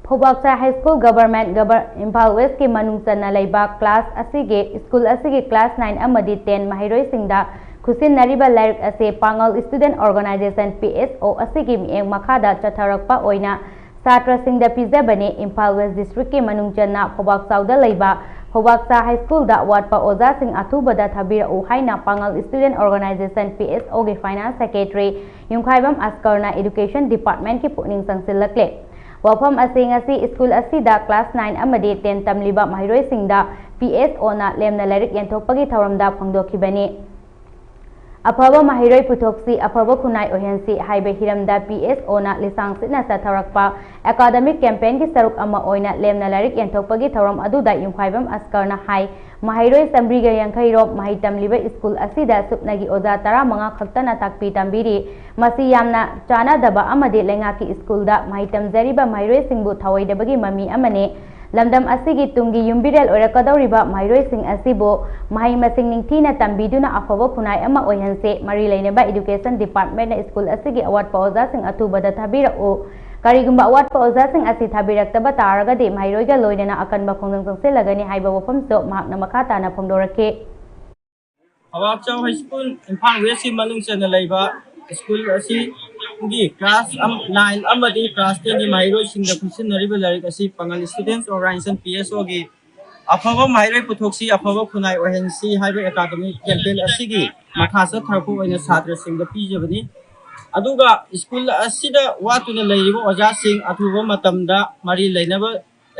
ꯐꯧꯕꯥꯛꯆꯥꯏ ꯍꯥꯏ ꯁ꯭ꯀꯨꯜ ꯒꯚꯔꯟꯃꯦꯟꯠ ꯒꯚꯔ ꯏꯝꯐꯥꯜ ꯋꯦꯁꯀꯤ ꯃꯅꯨꯡ ꯆꯟꯅ ꯂꯩꯕ ꯀ꯭ꯂꯥꯁ ꯑꯁꯤꯒꯤ ꯁ꯭ꯀꯨꯜ ꯑꯁꯤꯒꯤ ꯀ꯭ꯂꯥꯁ ꯅꯥꯏꯟ ꯑꯃꯗꯤ ꯇꯦꯟ ꯃꯍꯩꯔꯣꯏꯁꯤꯡꯗ ꯈꯨꯠꯁꯤꯟꯅꯔꯤꯕ ꯂꯥꯏꯔꯤꯛ ꯑꯁꯤ ꯄꯥꯉꯜ ꯁ꯭ꯇꯨꯗꯦꯟꯠ ꯑꯣꯔꯒꯅꯥꯏꯖꯦꯁꯟ ꯄꯤ ꯑꯦꯁ ꯑꯣ ꯑꯁꯤꯒꯤ ꯃꯤꯠꯌꯦꯡ ꯃꯈꯥꯗ ꯆꯠꯊꯔꯛꯄ ꯑꯣꯏꯅ ꯁꯥꯇ꯭ꯔꯁꯤꯡꯗ ꯄꯤꯖꯕꯅꯤ꯫ ꯏꯝꯐꯥꯜ ꯋꯦꯁ ꯗꯤꯁꯇ꯭ꯔꯤꯛꯀꯤ ꯃꯅꯨꯡ ꯆꯟꯅ ꯐꯧꯕꯥꯛꯆꯥꯎꯗ ꯂꯩꯕ ꯐꯧꯕꯥꯛꯆꯥ ꯍꯥꯏ ꯁ꯭ꯀꯨꯜꯗ ꯑꯋꯥꯠꯄ ꯑꯣꯖꯥꯁꯤꯡ ꯑꯊꯨꯕꯗ ꯊꯥꯕꯤꯔꯛꯎ ꯍꯥꯏꯅ ꯄꯥꯉꯜ ꯁ꯭ꯇꯨꯗꯦꯟꯠ ꯑꯣꯔꯒꯅꯥꯏꯖꯦꯁꯟ ꯄꯤ ꯑꯦꯁ ꯑꯣꯒꯤ ꯐꯥꯏꯅꯥꯟꯁ ꯁꯦꯀ꯭ꯔꯦꯇꯔꯤ ꯌꯨꯝꯈꯥꯏꯕꯝ ꯑꯁꯀꯔꯅ ꯏꯗꯨꯀꯦꯁꯟ ꯗꯤꯄꯥꯔꯠꯃꯦꯟꯠꯀꯤ ꯄꯨꯛꯅꯤꯡ ꯆꯪꯁꯤꯜꯂꯛꯂꯦ꯫ ꯋꯥꯐꯝ ꯑꯁꯤ ꯉꯁꯤ ꯁ꯭ꯀꯨꯜ ꯑꯁꯤꯗ ꯀ꯭ꯂꯥꯁ ꯅꯥꯏꯟ ꯑꯃꯗꯤ ꯇꯦꯟ ꯇꯝꯂꯤꯕ ꯃꯍꯩꯔꯣꯏꯁꯤꯡꯗ ꯄꯤ ꯑꯦꯁ ꯑꯣꯅ ꯂꯦꯝꯅ ꯂꯥꯏꯔꯤꯛ ꯌꯦꯟꯊꯣꯛꯄꯒꯤ ꯊꯧꯔꯝꯗ ꯐꯣꯡꯗꯣꯛꯈꯤꯕꯅꯤ꯫ ꯑꯐꯕ ꯃꯍꯩꯔꯣꯏ ꯄꯨꯊꯣꯛꯁꯤ, ꯑꯐꯕ ꯈꯨꯟꯅꯥꯏ ꯑꯣꯏꯍꯟꯁꯤ ꯍꯥꯏꯕ ꯍꯤꯔꯝꯗ ꯄꯤ ꯑꯦꯁ ꯑꯣꯅ ꯂꯤꯁꯥꯡ ꯁꯤꯠꯅ ꯆꯠꯊꯔꯛꯄ ꯑꯦꯀꯥꯗꯃꯤꯛ ꯀꯦꯝꯄꯦꯟꯒꯤ ꯁꯔꯨꯛ ꯑꯃ ꯑꯣꯏꯅ ꯂꯦꯝꯅ ꯂꯥꯏꯔꯤꯛ ꯌꯦꯟꯊꯣꯛꯄꯒꯤ ꯊꯧꯔꯝ ꯑꯗꯨꯗ ꯌꯨꯝꯈꯥꯏꯕꯝ ꯑꯁꯀꯔꯅ ꯍꯥꯏ, ꯃꯍꯩꯔꯣꯏ ꯆꯥꯃꯔꯤꯒ ꯌꯥꯡꯈꯩ ꯔꯣꯝ ꯃꯍꯩ ꯇꯝꯂꯤꯕ ꯁ꯭ꯀꯨꯜ ꯑꯁꯤꯗ ꯁꯨꯞꯅꯒꯤ ꯑꯣꯖꯥ ꯇꯔꯥꯃꯉꯥ ꯈꯛꯇꯅ ꯇꯥꯛꯄꯤ ꯇꯝꯕꯤꯔꯤ꯫ ꯃꯁꯤ ꯌꯥꯝꯅ ꯆꯥꯅꯗꯕ ꯑꯃꯗꯤ ꯂꯩꯉꯥꯛꯀꯤ ꯁ꯭ꯀꯨꯜꯗ ꯃꯍꯩ ꯇꯝꯖꯔꯤꯕ ꯃꯍꯩꯔꯣꯏꯁꯤꯡꯕꯨ ꯊꯧꯑꯣꯏꯗꯕꯒꯤ ꯃꯃꯤ ꯑꯃꯅꯤ꯫ ꯂꯝꯗꯝ ꯑꯁꯤꯒꯤ ꯇꯨꯡꯒꯤ ꯌꯨꯝꯕꯤꯔꯦꯜ ꯑꯣꯏꯔꯛꯀꯗꯧꯔꯤꯕ ꯃꯍꯩꯔꯣꯏꯁꯤꯡ ꯑꯁꯤꯕꯨ ꯃꯍꯩ ꯃꯁꯤꯡ ꯅꯤꯡꯊꯤꯅ ꯇꯝꯕꯤꯗꯨꯅ ꯑꯐꯕ ꯈꯨꯟꯅꯥꯏ ꯑꯃ ꯑꯣꯏꯍꯟꯁꯤ꯫ ꯃꯔꯤ ꯂꯩꯅꯕ ꯏꯗꯨꯀꯦꯁꯟ ꯗꯤꯄꯥꯔꯠꯃꯦꯟꯠꯅ ꯁ꯭ꯀꯨꯜ ꯑꯁꯤꯒꯤ ꯑꯋꯥꯠꯄ ꯑꯣꯖꯥꯁꯤꯡ ꯑꯊꯨꯕꯗ ꯊꯥꯕꯤꯔꯛꯎ꯫ ꯀꯔꯤꯒꯨꯝꯕ ꯑꯋꯥꯠꯄ ꯑꯣꯖꯥꯁꯤꯡ ꯑꯁꯤ ꯊꯥꯕꯤꯔꯛꯇꯕ ꯇꯥꯔꯒꯗꯤ ꯃꯍꯩꯔꯣꯏꯒ ꯂꯣꯏꯅꯅ ꯑꯀꯟꯕ ꯈꯣꯡꯖꯪ ꯆꯪꯁꯤꯜꯂꯒꯅꯤ ꯍꯥꯏꯕ ꯋꯥꯐꯝꯁꯨ ꯃꯍꯥꯛꯅ ꯃꯈꯥ ꯇꯥꯅ ꯐꯣꯡꯗꯣꯔꯛꯈꯤ꯫ ꯐꯧꯕꯥꯛꯆꯥꯎ ꯍꯥꯏ ꯁ꯭ꯀꯨꯜ ꯏꯝꯐꯥꯜ ꯋꯦꯁꯀꯤ ꯃꯅꯨꯡ ꯆꯟꯅ ꯂꯩꯕ ꯁ꯭ꯀꯨꯜ ꯑꯁꯤꯒꯤ ꯀ꯭ꯂꯥꯁ ꯑꯝ-, ꯅꯥꯏꯟ ꯑꯃꯗꯤ ꯀ꯭ꯂꯥꯁ ꯇꯦꯟꯒꯤ ꯃꯍꯩꯔꯣꯏꯁꯤꯡꯗ ꯈꯨꯠꯁꯤꯟꯅꯔꯤꯕ ꯂꯥꯏꯔꯤꯛ ꯑꯁꯤ ꯄꯥꯉꯜ ꯁ꯭ꯇꯨꯗꯦꯟꯠ ꯑꯣꯔꯒꯅꯥꯏꯖꯦꯁꯟ ꯄꯤ ꯑꯦꯁ ꯑꯣꯒꯤ ꯑꯐꯕ ꯃꯍꯩꯔꯣꯏ ꯄꯨꯊꯣꯛꯁꯤ, ꯑꯐꯕ ꯈꯨꯟꯅꯥꯏ ꯑꯣꯏꯍꯟꯁꯤ ꯍꯥꯏꯕ ꯑꯦꯀꯥꯗꯃꯤꯛ ꯀꯦꯝꯄꯦꯟ ꯑꯁꯤꯒꯤ ꯃꯈꯥ ꯆꯠꯊꯔꯛꯄ ꯑꯣꯏꯅ ꯁꯥꯇ꯭ꯔꯁꯤꯡꯗ ꯄꯤꯖꯕꯅꯤ꯫ ꯑꯗꯨꯒ ꯁ꯭ꯀꯨꯜ ꯑꯁꯤꯗ ꯋꯥꯠꯇꯨꯅ ꯂꯩꯔꯤꯕ ꯑꯣꯖꯥꯁꯤꯡ ꯑꯊꯨꯕ ꯃꯇꯝꯗ ꯃꯔꯤ ꯂꯩꯅꯕ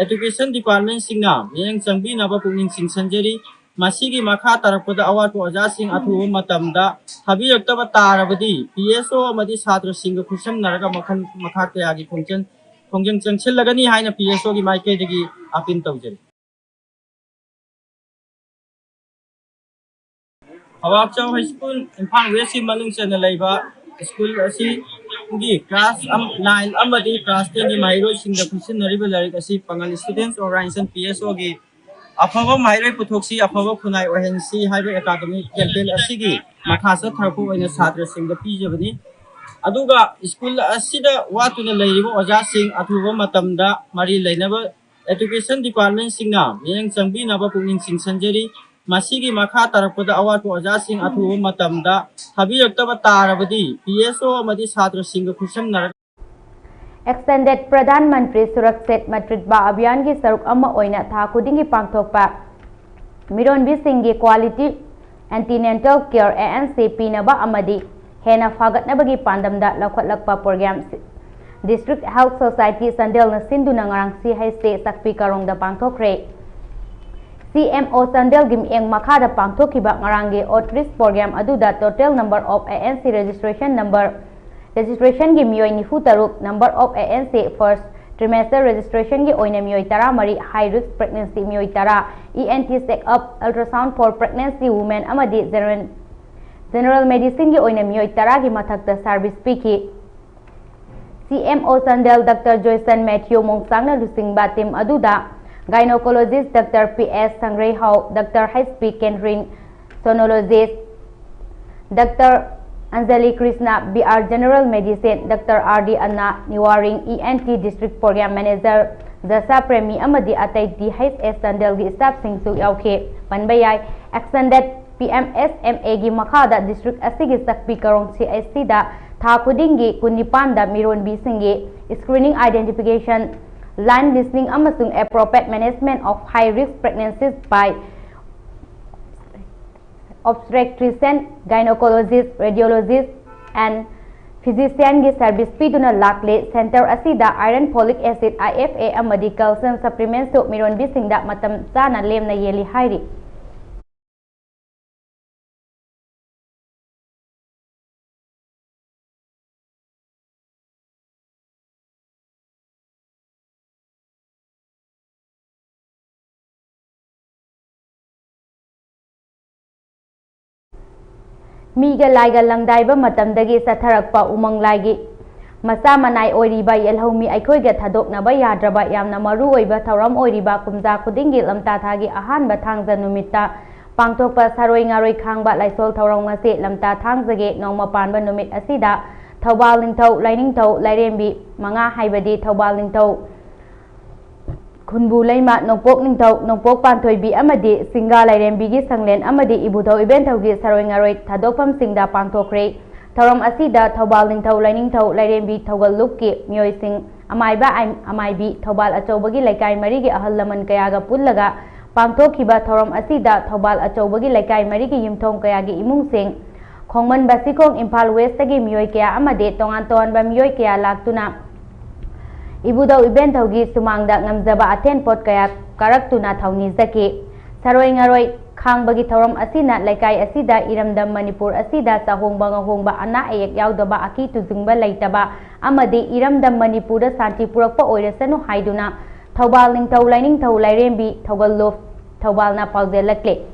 ꯑꯦꯗꯨꯀꯦꯁꯟ ꯗꯤꯄꯥꯔꯠꯃꯦꯟꯠꯁꯤꯡꯅ ꯃꯤꯠꯌꯦꯡ ꯆꯪꯕꯤꯅꯕ ꯄꯨꯛꯅꯤꯡ ꯆꯤꯡꯁꯤꯟꯖꯔꯤ꯫ ꯃꯁꯤꯒꯤ ꯃꯈꯥ ꯇꯥꯔꯛꯄꯗ ꯑꯋꯥꯠꯄ ꯑꯣꯖꯥꯁꯤꯡ ꯑꯊꯨꯕ ꯃꯇꯝꯗ ꯊꯥꯕꯤꯔꯛꯇꯕ ꯇꯥꯔꯕꯗꯤ ꯄꯤ ꯑꯦꯁ ꯑꯣ ꯑꯃꯗꯤ ꯁꯥꯇ꯭ꯔꯁꯤꯡꯒ ꯈꯨꯠꯁꯝꯅꯔꯒ ꯃꯈꯜ ꯃꯈꯥ ꯀꯌꯥꯒꯤ ꯈꯣꯡꯖꯪ, ꯈꯣꯡꯖꯪ ꯆꯪꯁꯤꯜꯂꯒꯅꯤ ꯍꯥꯏꯅ ꯄꯤ ꯑꯦꯁ ꯑꯣꯒꯤ ꯃꯥꯏꯀꯩꯗꯒꯤ ꯑꯄꯤꯜ ꯇꯧꯖꯔꯤ꯫ ꯐꯧꯕꯥꯛꯆꯥꯎ ꯍꯥꯏ ꯁ꯭ꯀꯨꯜ ꯏꯝꯐꯥꯜ ꯋꯦꯁꯀꯤ ꯃꯅꯨꯡ ꯆꯟꯅ ꯂꯩꯕ ꯁ꯭ꯀꯨꯜ ꯑꯁꯤꯒꯤ ꯀ꯭ꯂꯥꯁ ꯑꯝ-, ꯅꯥꯏꯟ ꯑꯃꯗꯤ ꯀ꯭ꯂꯥꯁ ꯇꯦꯟꯒꯤ ꯃꯍꯩꯔꯣꯏꯁꯤꯡꯗ ꯈꯨꯠꯁꯤꯟꯅꯔꯤꯕ ꯂꯥꯏꯔꯤꯛ ꯑꯁꯤ ꯄꯥꯉꯜ ꯁ꯭ꯇꯨꯗꯦꯟꯠ ꯑꯣꯔꯒꯅꯥꯏꯖꯦꯁꯟ ꯄꯤ ꯑꯦꯁ ꯑꯣꯒꯤ ꯑꯐꯕ ꯃꯍꯩꯔꯣꯏ ꯄꯨꯊꯣꯛꯁꯤ, ꯑꯐꯕ ꯈꯨꯟꯅꯥꯏ ꯑꯣꯏꯍꯟꯁꯤ ꯍꯥꯏꯕ ꯑꯦꯀꯥꯗꯃꯤꯛ ꯀꯦꯝꯄꯦꯟ ꯑꯁꯤꯒꯤ ꯃꯈꯥ ꯆꯠꯊꯔꯛꯄ ꯑꯣꯏꯅ ꯁꯥꯇ꯭ꯔꯁꯤꯡꯗ ꯄꯤꯖꯕꯅꯤ꯫ ꯑꯗꯨꯒ ꯁ꯭ꯀꯨꯜ ꯑꯁꯤꯗ ꯋꯥꯠꯇꯨꯅ ꯂꯩꯔꯤꯕ ꯑꯣꯖꯥꯁꯤꯡ ꯑꯊꯨꯕ ꯃꯇꯝꯗ ꯃꯔꯤ ꯂꯩꯅꯕ education departmentꯁꯤꯡꯅ ꯃꯤꯠꯌꯦꯡ ꯆꯪꯕꯤꯅꯕ ꯄꯨꯛꯅꯤꯡ ꯆꯤꯡꯁꯤꯟꯖꯔꯤ꯫ ꯃꯁꯤꯒꯤ ꯃꯈꯥ ꯇꯥꯔꯛꯄꯗ ꯑꯋꯥꯠꯄ ꯑꯣꯖꯥꯁꯤꯡ ꯑꯊꯨꯕ ꯃꯇꯝꯗ ꯊꯥꯕꯤꯔꯛꯇꯕ ꯇꯥꯔꯕꯗꯤ P S O ꯑꯃꯗꯤ ꯁꯥꯇ꯭ꯔꯁꯤꯡꯒ ꯈꯨꯠꯁꯝꯅꯔꯒ Extended Pradhan Mantri Surakshit Matritva Abhiyanꯒꯤ ꯁꯔꯨꯛ ꯑꯃ ꯑꯣꯏꯅ ꯊꯥ ꯈꯨꯗꯤꯡꯒꯤ ꯄꯥꯡꯊꯣꯛꯄ ꯃꯤꯔꯣꯟꯕꯤꯁꯤꯡꯒꯤ quality antenatal care, A N C, ꯄꯤꯅꯕ ꯑꯃꯗꯤ ꯍꯦꯟꯅ ꯐꯒꯠꯅꯕꯒꯤ ꯄꯥꯟꯗꯝꯗ ꯂꯧꯈꯠꯂꯛꯄ program District Health Society ꯆꯥꯟꯗꯦꯜꯅ ꯁꯤꯟꯗꯨꯅ ꯉꯔꯥꯡ C H C ꯆꯥꯛꯄꯤ ꯀꯥꯔꯣꯡꯗ ꯄꯥꯡꯊꯣꯛꯈ꯭ꯔꯦ꯫ C M O ꯆꯥꯟꯗꯦꯜꯒꯤ ꯃꯤꯠꯌꯦꯡ ꯃꯈꯥꯗ ꯄꯥꯡꯊꯣꯛꯈꯤꯕ ꯉꯔꯥꯡꯒꯤ outreach program ꯑꯗꯨꯗ total number of A N C registration number, registrationꯒꯤ ꯃꯤꯑꯣꯏ ꯅꯤꯐꯨ ꯇꯔꯨꯛ, number of A N C first trimester registrationꯒꯤ ꯑꯣꯏꯅ ꯃꯤꯑꯣꯏ ꯇꯔꯥꯃꯔꯤ, high risk pregnancy ꯃꯤꯑꯣꯏ ꯇꯔꯥ, E N T check up, ultrasound for pregnancy women ꯑꯃꯗꯤ general, general medicineꯒꯤ ꯑꯣꯏꯅ ꯃꯤꯑꯣꯏ ꯇꯔꯥꯒꯤ ꯃꯊꯛꯇ service ꯄꯤꯈꯤ꯫ C M O Chandel Doctor Joyson Matthew ꯃꯣꯡꯁꯥꯡꯅ ꯂꯨꯆꯤꯡꯕ team ꯑꯗꯨꯗ gynecologist Doctor P S ꯁꯪꯒ꯭ꯔꯩꯍꯥꯎ, Doctor H P ꯀꯦꯟꯔꯤꯡ, sonologist Doctor Anjali Krishna, B R general medicine, Doctor R D Anna, Niwaring, E N T district program manager Jasa Premi ꯑꯃꯗꯤ ꯑꯇꯩ D H S ꯆꯥꯟꯗꯦꯜꯒꯤ staffꯁꯤꯡꯁꯨ ꯌꯥꯎꯈꯤ꯫ ꯄꯟꯕ ꯌꯥꯏ, extended P M S M Aꯒꯤ ꯃꯈꯥꯗ district ꯑꯁꯤꯒꯤ ꯆꯥꯛꯄꯤ ꯀꯥꯔꯣꯡ C H Cꯗ ꯊꯥ ꯈꯨꯗꯤꯡꯒꯤ ꯀꯨꯟꯅꯤꯄꯥꯟꯗ ꯃꯤꯔꯣꯟꯕꯤꯁꯤꯡꯒꯤ screening, identification, line listening ꯑꯃꯁꯨꯡ appropriate management of high risk pregnancies by obstetrician, gynecologist, radiologist and physicianꯒꯤ service ꯄꯤꯗꯨꯅ ꯂꯥꯛꯂꯤ꯫ Center ꯑꯁꯤꯗ iron, folic acid, I F A ꯑꯃꯗꯤ calcium supplementsꯁꯨ ꯃꯤꯔꯣꯟꯕꯤꯁꯤꯡꯗ ꯃꯇꯝ ꯆꯥꯅ ꯂꯦꯝꯅ ꯌꯦꯜꯂꯤ ꯍꯥꯏꯔꯤ꯫ ꯃꯤꯒ ꯂꯥꯏꯒ ꯂꯪꯗꯥꯏꯕ ꯃꯇꯝꯗꯒꯤ ꯆꯠꯊꯔꯛꯄ ꯎꯃꯪ ꯂꯥꯏꯒꯤ ꯃꯆꯥ ꯃꯅꯥꯏ ꯑꯣꯏꯔꯤꯕ ꯌꯦꯜꯍꯧꯃꯤ ꯑꯩꯈꯣꯏꯒ ꯊꯥꯗꯣꯛꯅꯕ ꯌꯥꯗ꯭ꯔꯕ ꯌꯥꯝꯅ ꯃꯔꯨ ꯑꯣꯏꯕ ꯊꯧꯔꯝ ꯑꯣꯏꯔꯤꯕ ꯀꯨꯝꯖꯥ ꯈꯨꯗꯤꯡꯒꯤ ꯂꯝꯇꯥ ꯊꯥꯒꯤ ꯑꯍꯥꯟꯕ ꯊꯥꯡꯖ ꯅꯨꯃꯤꯠꯇ ꯄꯥꯡꯊꯣꯛꯄ ꯁꯥꯔꯣꯏ ꯉꯥꯔꯣꯏ ꯈꯥꯡꯕ ꯂꯥꯏꯁꯣꯜ ꯊꯧꯔꯝ ꯉꯁꯤ ꯂꯝꯇꯥ ꯊꯥꯡꯖꯒꯤ ꯅꯣꯡꯃ ꯄꯥꯟꯕ ꯅꯨꯃꯤꯠ ꯑꯁꯤꯗ ꯊꯧꯕꯥꯜ ꯅꯤꯡꯊꯧ, ꯂꯥꯏꯅꯤꯡꯊꯧ, ꯂꯥꯏꯔꯦꯝꯕꯤ ꯃꯉꯥ ꯍꯥꯏꯕꯗꯤ ꯊꯧꯕꯥꯜ ꯅꯤꯡꯊꯧ, ꯈꯨꯟꯕꯨ ꯂꯩꯃ, ꯅꯣꯡꯄꯣꯛ ꯅꯤꯡꯊꯧ, ꯅꯣꯡꯄꯣꯛ ꯄꯥꯟꯊꯣꯏꯕꯤ ꯑꯃꯗꯤ ꯁꯤꯡꯒꯥ ꯂꯥꯏꯔꯦꯝꯕꯤꯒꯤ ꯁꯪꯂꯦꯟ ꯑꯃꯗꯤ ꯏꯕꯨꯙꯧ ꯏꯕꯦꯟꯊꯧꯒꯤ ꯁꯔꯣꯏ ꯉꯥꯔꯣꯏ ꯊꯥꯗꯣꯛꯐꯝꯁꯤꯡꯗ ꯄꯥꯡꯊꯣꯛꯈ꯭ꯔꯦ꯫ ꯊꯧꯔꯝ ꯑꯁꯤꯗ ꯊꯧꯕꯥꯜ ꯅꯤꯡꯊꯧ ꯂꯥꯏꯅꯤꯡꯊꯧ ꯂꯥꯏꯔꯦꯝꯕꯤ ꯊꯧꯒꯜ ꯂꯨꯞꯀꯤ ꯃꯤꯑꯣꯏꯁꯤꯡ, ꯑꯃꯥꯏꯕ ꯑꯥꯏ-, ꯑꯃꯥꯏꯕꯤ, ꯊꯧꯕꯥꯜ ꯑꯆꯧꯕꯒꯤ ꯂꯩꯀꯥꯏ ꯃꯔꯤꯒꯤ ꯑꯍꯜ ꯂꯃꯟ ꯀꯌꯥꯒ ꯄꯨꯜꯂꯒ ꯄꯥꯡꯊꯣꯛꯈꯤꯕ ꯊꯧꯔꯝ ꯑꯁꯤꯗ ꯊꯧꯕꯥꯜ ꯑꯆꯧꯕꯒꯤ ꯂꯩꯀꯥꯏ ꯃꯔꯤꯒꯤ ꯌꯨꯝꯊꯣꯡ ꯀꯌꯥꯒꯤ ꯏꯃꯨꯡꯁꯤꯡ, ꯈꯣꯡꯃꯟ ꯕꯥꯁꯤꯈꯣꯡ ꯏꯝꯐꯥꯜ ꯋꯦꯁꯇꯒꯤ ꯃꯤꯑꯣꯏ ꯀꯌꯥ ꯑꯃꯗꯤ ꯇꯣꯉꯥꯟ ꯇꯣꯉꯥꯟꯕ ꯃꯤꯑꯣꯏ ꯀꯌꯥ ꯂꯥꯛꯇꯨꯅ ꯏꯕꯨꯙꯧ ꯏꯕꯦꯟꯊꯧꯒꯤ ꯁꯨꯃꯥꯡꯗ ꯉꯝꯖꯕ ꯑꯊꯦꯟ ꯄꯣꯠ ꯀꯌꯥ ꯀꯥꯔꯛꯇꯨꯅ ꯊꯧꯅꯤꯖꯈꯤ꯫ ꯁꯔꯣꯏ ꯉꯔꯣꯏ ꯈꯥꯡꯕꯒꯤ ꯊꯧꯔꯝ ꯑꯁꯤꯅ ꯂꯩꯀꯥꯏ ꯑꯁꯤꯗ ꯏꯔꯝꯗꯝ ꯃꯅꯤꯄꯨꯔ ꯑꯁꯤꯗ ꯆꯥꯍꯣꯡꯕ ꯉꯥꯍꯣꯡꯕ, ꯑꯅꯥ ꯑꯌꯦꯛ ꯌꯥꯎꯗꯕ, ꯑꯀꯤ ꯇꯨꯖꯨꯡꯕ ꯂꯩꯇꯕ ꯑꯃꯗꯤ ꯏꯔꯝꯗꯝ ꯃꯅꯤꯄꯨꯔꯗ ꯁꯥꯟꯇꯤ ꯄꯨꯔꯛꯄ ꯑꯣꯏꯔꯁꯅꯨ ꯍꯥꯏꯗꯨꯅ ꯊꯧꯕꯥꯜ ꯅꯤꯡꯊꯧ ꯂꯥꯏꯅꯤꯡꯊꯧ ꯂꯥꯏꯔꯦꯝꯕꯤ ꯊꯧꯒꯜꯂꯣ ꯊꯧꯕꯥꯜꯅ ꯄꯥꯎꯖꯦꯜꯂꯛꯂꯦ꯫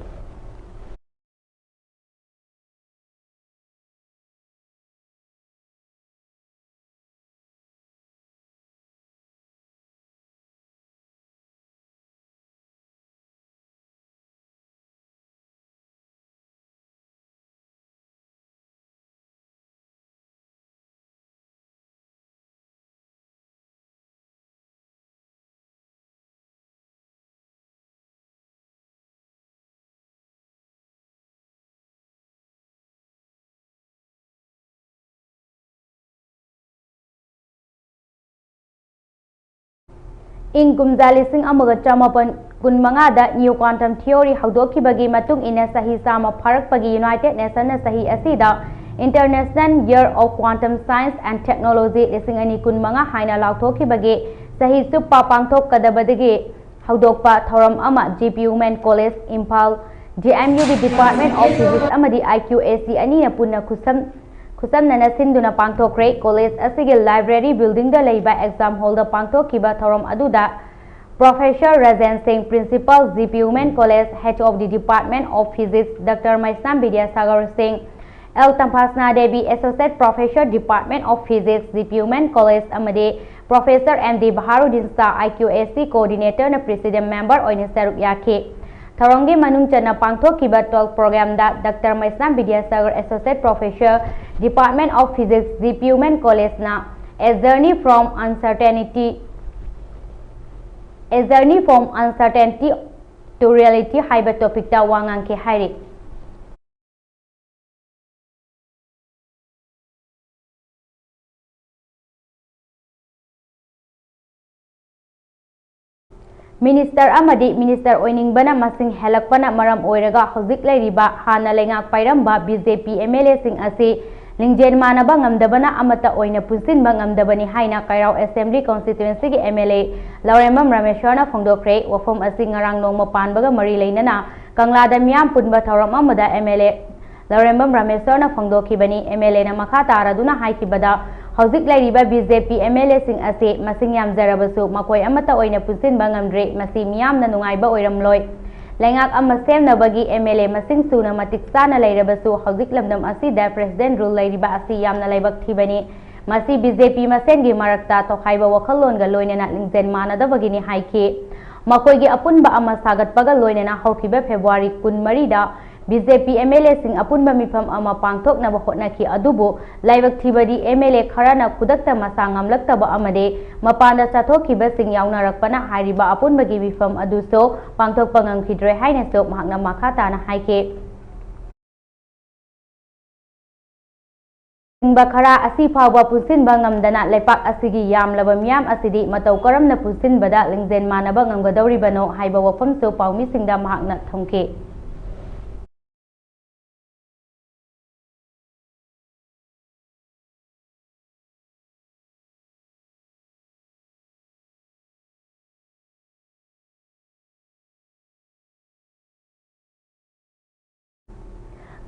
ꯏꯪ ꯀꯨꯝꯖꯥ ꯂꯤꯁꯤꯡ ꯑꯃꯒ ꯆꯃꯥꯄꯟ ꯀꯨꯟꯃꯉꯥꯗ New Quantum Theory ꯍꯧꯗꯣꯛꯈꯤꯕꯒꯤ ꯃꯇꯨꯡ ꯏꯟꯅ, ꯆꯍꯤ ꯆꯥꯝꯃ ꯐꯥꯔꯛꯄꯒꯤ United Nationꯅ ꯆꯍꯤ ꯑꯁꯤꯗ International Year of Quantum Science and Technology ꯂꯤꯁꯤꯡ ꯑꯅꯤ ꯀꯨꯟꯃꯉꯥ ꯍꯥꯏꯅ ꯂꯥꯎꯊꯣꯛꯈꯤꯕꯒꯤ ꯆꯍꯤ ꯆꯨꯞꯄ ꯄꯥꯡꯊꯣꯛꯀꯗꯕꯗꯒꯤ ꯍꯧꯗꯣꯛꯄ ꯊꯧꯔꯝ ꯑꯃ G P Women College Imphal, D M Uꯒꯤ Department of Physics ꯑꯃꯗꯤ I Q A C ꯑꯅꯤꯅ ꯄꯨꯟꯅ ꯈꯨꯠꯁꯝ-, ꯈꯨꯠꯁꯝꯅꯅ ꯁꯤꯟꯗꯨꯅ ꯄꯥꯡꯊꯣꯛꯈ꯭ꯔꯦ꯫ College ꯑꯁꯤꯒꯤ library buildingꯗ ꯂꯩꯕ exam hallꯗ ꯄꯥꯡꯊꯣꯛꯈꯤꯕ ꯊꯧꯔꯝ ꯑꯗꯨꯗ Professor ꯔꯖꯦꯟ ꯁꯤꯡ, Principal, G P Women College, Head of the Department of Physics, Doctor Meisnam Vidyasagar ꯁꯤꯡ, L ꯇꯝꯐꯥꯁꯅꯥ Devi, Associate Professor, Department of Physics, G P Women College, ꯑꯃꯗꯤ Professor M D ꯕꯍꯥꯔꯨꯗꯤꯟ ꯁꯥ, I Q A C Coordinatorꯅ President Member ꯑꯣꯏꯅ ꯁꯔꯨꯛ ꯌꯥꯈꯤ꯫ ꯊꯧꯔꯝꯒꯤ ꯃꯅꯨꯡ ꯆꯟꯅ ꯄꯥꯡꯊꯣꯛꯈꯤꯕ talk programꯗ Doctor Meisnam Bidyasagar, Associate Professor, Department of Physics, G P women ꯀꯣꯂꯦꯖꯅ A Journey from Uncertainty, A Journey from Uncertainty to Reality ꯍꯥꯏꯕ topicꯇ ꯋꯥ ꯉꯥꯡꯈꯤ ꯍꯥꯏꯔꯤ꯫ ꯃꯤꯅꯤꯁꯇꯔ ꯑꯃꯗꯤ ꯃꯤꯅꯤꯁꯇꯔ ꯑꯣꯏꯅꯤꯡꯕꯅ ꯃꯁꯤꯡ ꯍꯦꯜꯂꯛꯄꯅ ꯃꯔꯝ ꯑꯣꯏꯔꯒ ꯍꯧꯖꯤꯛ ꯂꯩꯔꯤꯕ ꯍꯥꯟꯅ ꯂꯩꯉꯥꯛ ꯄꯥꯏꯔꯝꯕ B J P M L ꯑꯦꯁꯤꯡ ꯑꯁꯤ ꯂꯤꯡꯖꯦꯜ ꯃꯥꯟꯅꯕ ꯉꯝꯗꯕꯅ ꯑꯃꯠꯇ ꯑꯣꯏꯅ ꯄꯨꯟꯁꯤꯟꯕ ꯉꯝꯗꯕꯅꯤ ꯍꯥꯏꯅ ꯀꯩꯔꯥꯎ ꯑꯦꯁꯦꯝꯕ꯭ꯂꯤ ꯀꯣꯟꯁꯇꯤꯇ꯭ꯋꯦꯟꯁꯤꯒꯤ ꯑꯦꯝ ꯑꯦꯜ ꯑꯦ ꯂꯧꯔꯦꯝꯕꯝ ꯔꯥꯃꯦꯁ꯭ꯋꯔꯅ ꯐꯣꯡꯗꯣꯛꯈ꯭ꯔꯦ꯫ ꯋꯥꯐꯝ ꯑꯁꯤ ꯉꯔꯥꯡ ꯅꯣꯡꯃ ꯄꯥꯟꯕꯒ ꯃꯔꯤ ꯂꯩꯅꯅ ꯀꯪꯂꯥꯗ ꯃꯤꯌꯥꯝ ꯄꯨꯟꯕ ꯊꯧꯔꯝ ꯑꯃꯗ ꯑꯦꯝ ꯑꯦꯜ ꯑꯦ ꯂꯧꯔꯦꯝꯕꯝ ꯔꯥꯃꯦꯁ꯭ꯋꯔꯅ ꯐꯣꯡꯗꯣꯛꯈꯤꯕꯅꯤ꯫ ꯑꯦꯝ ꯑꯦꯜ ꯑꯦꯅ ꯃꯈꯥ ꯇꯥꯔꯗꯨꯅ ꯍꯥꯏꯈꯤꯕꯗ, ꯍꯧꯖꯤꯛ ꯂꯩꯔꯤꯕ B J P M L ꯑꯦꯁꯤꯡ ꯑꯁꯤ ꯃꯁꯤꯡ ꯌꯥꯝꯖꯔꯕꯁꯨ ꯃꯈꯣꯏ ꯑꯃꯠꯇ ꯑꯣꯏꯅ ꯄꯨꯟꯁꯤꯟꯕ ꯉꯝꯗ꯭ꯔꯦ꯫ ꯃꯁꯤ ꯃꯤꯌꯥꯝꯅ ꯅꯨꯡꯉꯥꯏꯕ ꯑꯣꯏꯔꯝꯂꯣꯏ꯫ ꯂꯩꯉꯥꯛ ꯑꯃ ꯁꯦꯝꯅꯕꯒꯤ ꯑꯦꯝ ꯑꯦꯜ ꯑꯦ ꯃꯁꯤꯡ ꯁꯨꯅ ꯃꯇꯤꯛ ꯆꯥꯅ ꯂꯩꯔꯕꯁꯨ ꯍꯧꯖꯤꯛ ꯂꯝꯗꯝ ꯑꯁꯤꯗ ꯄ꯭ꯔꯦꯁꯤꯗꯦꯟ ꯔꯨꯜ ꯂꯩꯔꯤꯕ ꯑꯁꯤ ꯌꯥꯝꯅ ꯂꯥꯏꯕꯛ ꯊꯤꯕꯅꯤ꯫ ꯃꯁꯤ ꯕꯤ ꯖꯦ ꯄꯤ ꯃꯁꯦꯟꯒꯤ ꯃꯔꯛꯇ ꯇꯣꯈꯥꯏꯕ ꯋꯥꯈꯜꯂꯣꯟꯒ ꯂꯣꯏꯅꯅ ꯂꯤꯡꯖꯦꯜ ꯃꯥꯟꯅꯗꯕꯒꯤꯅꯤ ꯍꯥꯏꯈꯤ꯫ ꯃꯈꯣꯏꯒꯤ ꯑꯄꯨꯟꯕ ꯑꯃ ꯁꯥꯒꯠꯄꯒ ꯂꯣꯏꯅꯅ ꯍꯧꯈꯤꯕ ꯐꯦꯕ꯭ꯔꯨꯋꯥꯔꯤ ꯀꯨꯟꯃꯔꯤꯗ B J P M L ꯑꯦꯁꯤꯡ ꯑꯄꯨꯟꯕ ꯃꯤꯐꯝ ꯑꯃ ꯄꯥꯡꯊꯣꯛꯅꯕ ꯍꯣꯠꯅꯈꯤ, ꯑꯗꯨꯕꯨ ꯂꯥꯏꯕꯛ ꯊꯤꯕꯗꯤ ꯑꯦꯝ ꯑꯦꯜ ꯑꯦ ꯈꯔꯅ ꯈꯨꯗꯛꯇ ꯃꯁꯥ ꯉꯝꯂꯛꯇꯕ ꯑꯃꯗꯤ ꯃꯄꯥꯟꯗ ꯆꯠꯊꯣꯛꯈꯤꯕꯁꯤꯡ ꯌꯥꯎꯅꯔꯛꯄꯅ ꯍꯥꯏꯔꯤꯕ ꯑꯄꯨꯟꯕꯒꯤ ꯃꯤꯐꯝ ꯑꯗꯨꯁꯨ ꯄꯥꯡꯊꯣꯛꯄ ꯉꯝꯈꯤꯗ꯭ꯔꯦ ꯍꯥꯏꯅꯁꯨ ꯃꯍꯥꯛꯅ ꯃꯈꯥ ꯇꯥꯅ ꯍꯥꯏꯈꯤ꯫ ꯂꯨꯆꯤꯡꯕ ꯈꯔ ꯑꯁꯤ ꯐꯥꯎꯕ ꯄꯨꯟꯁꯤꯟꯕ ꯉꯝꯗꯅ ꯂꯩꯄꯥꯛ ꯑꯁꯤꯒꯤ ꯌꯥꯝꯂꯕ ꯃꯤꯌꯥꯝ ꯑꯁꯤꯗꯤ ꯃꯇꯧ ꯀꯔꯝꯅ ꯄꯨꯟꯁꯤꯟꯕꯗ ꯂꯤꯡꯖꯦꯜ ꯃꯥꯟꯅꯕ ꯉꯝꯒꯗꯧꯔꯤꯕꯅꯣ ꯍꯥꯏꯕ ꯋꯥꯐꯝꯁꯨ ꯄꯥꯎꯃꯤꯁꯤꯡꯗ ꯃꯍꯥꯛꯅ ꯊꯝꯈꯤ꯫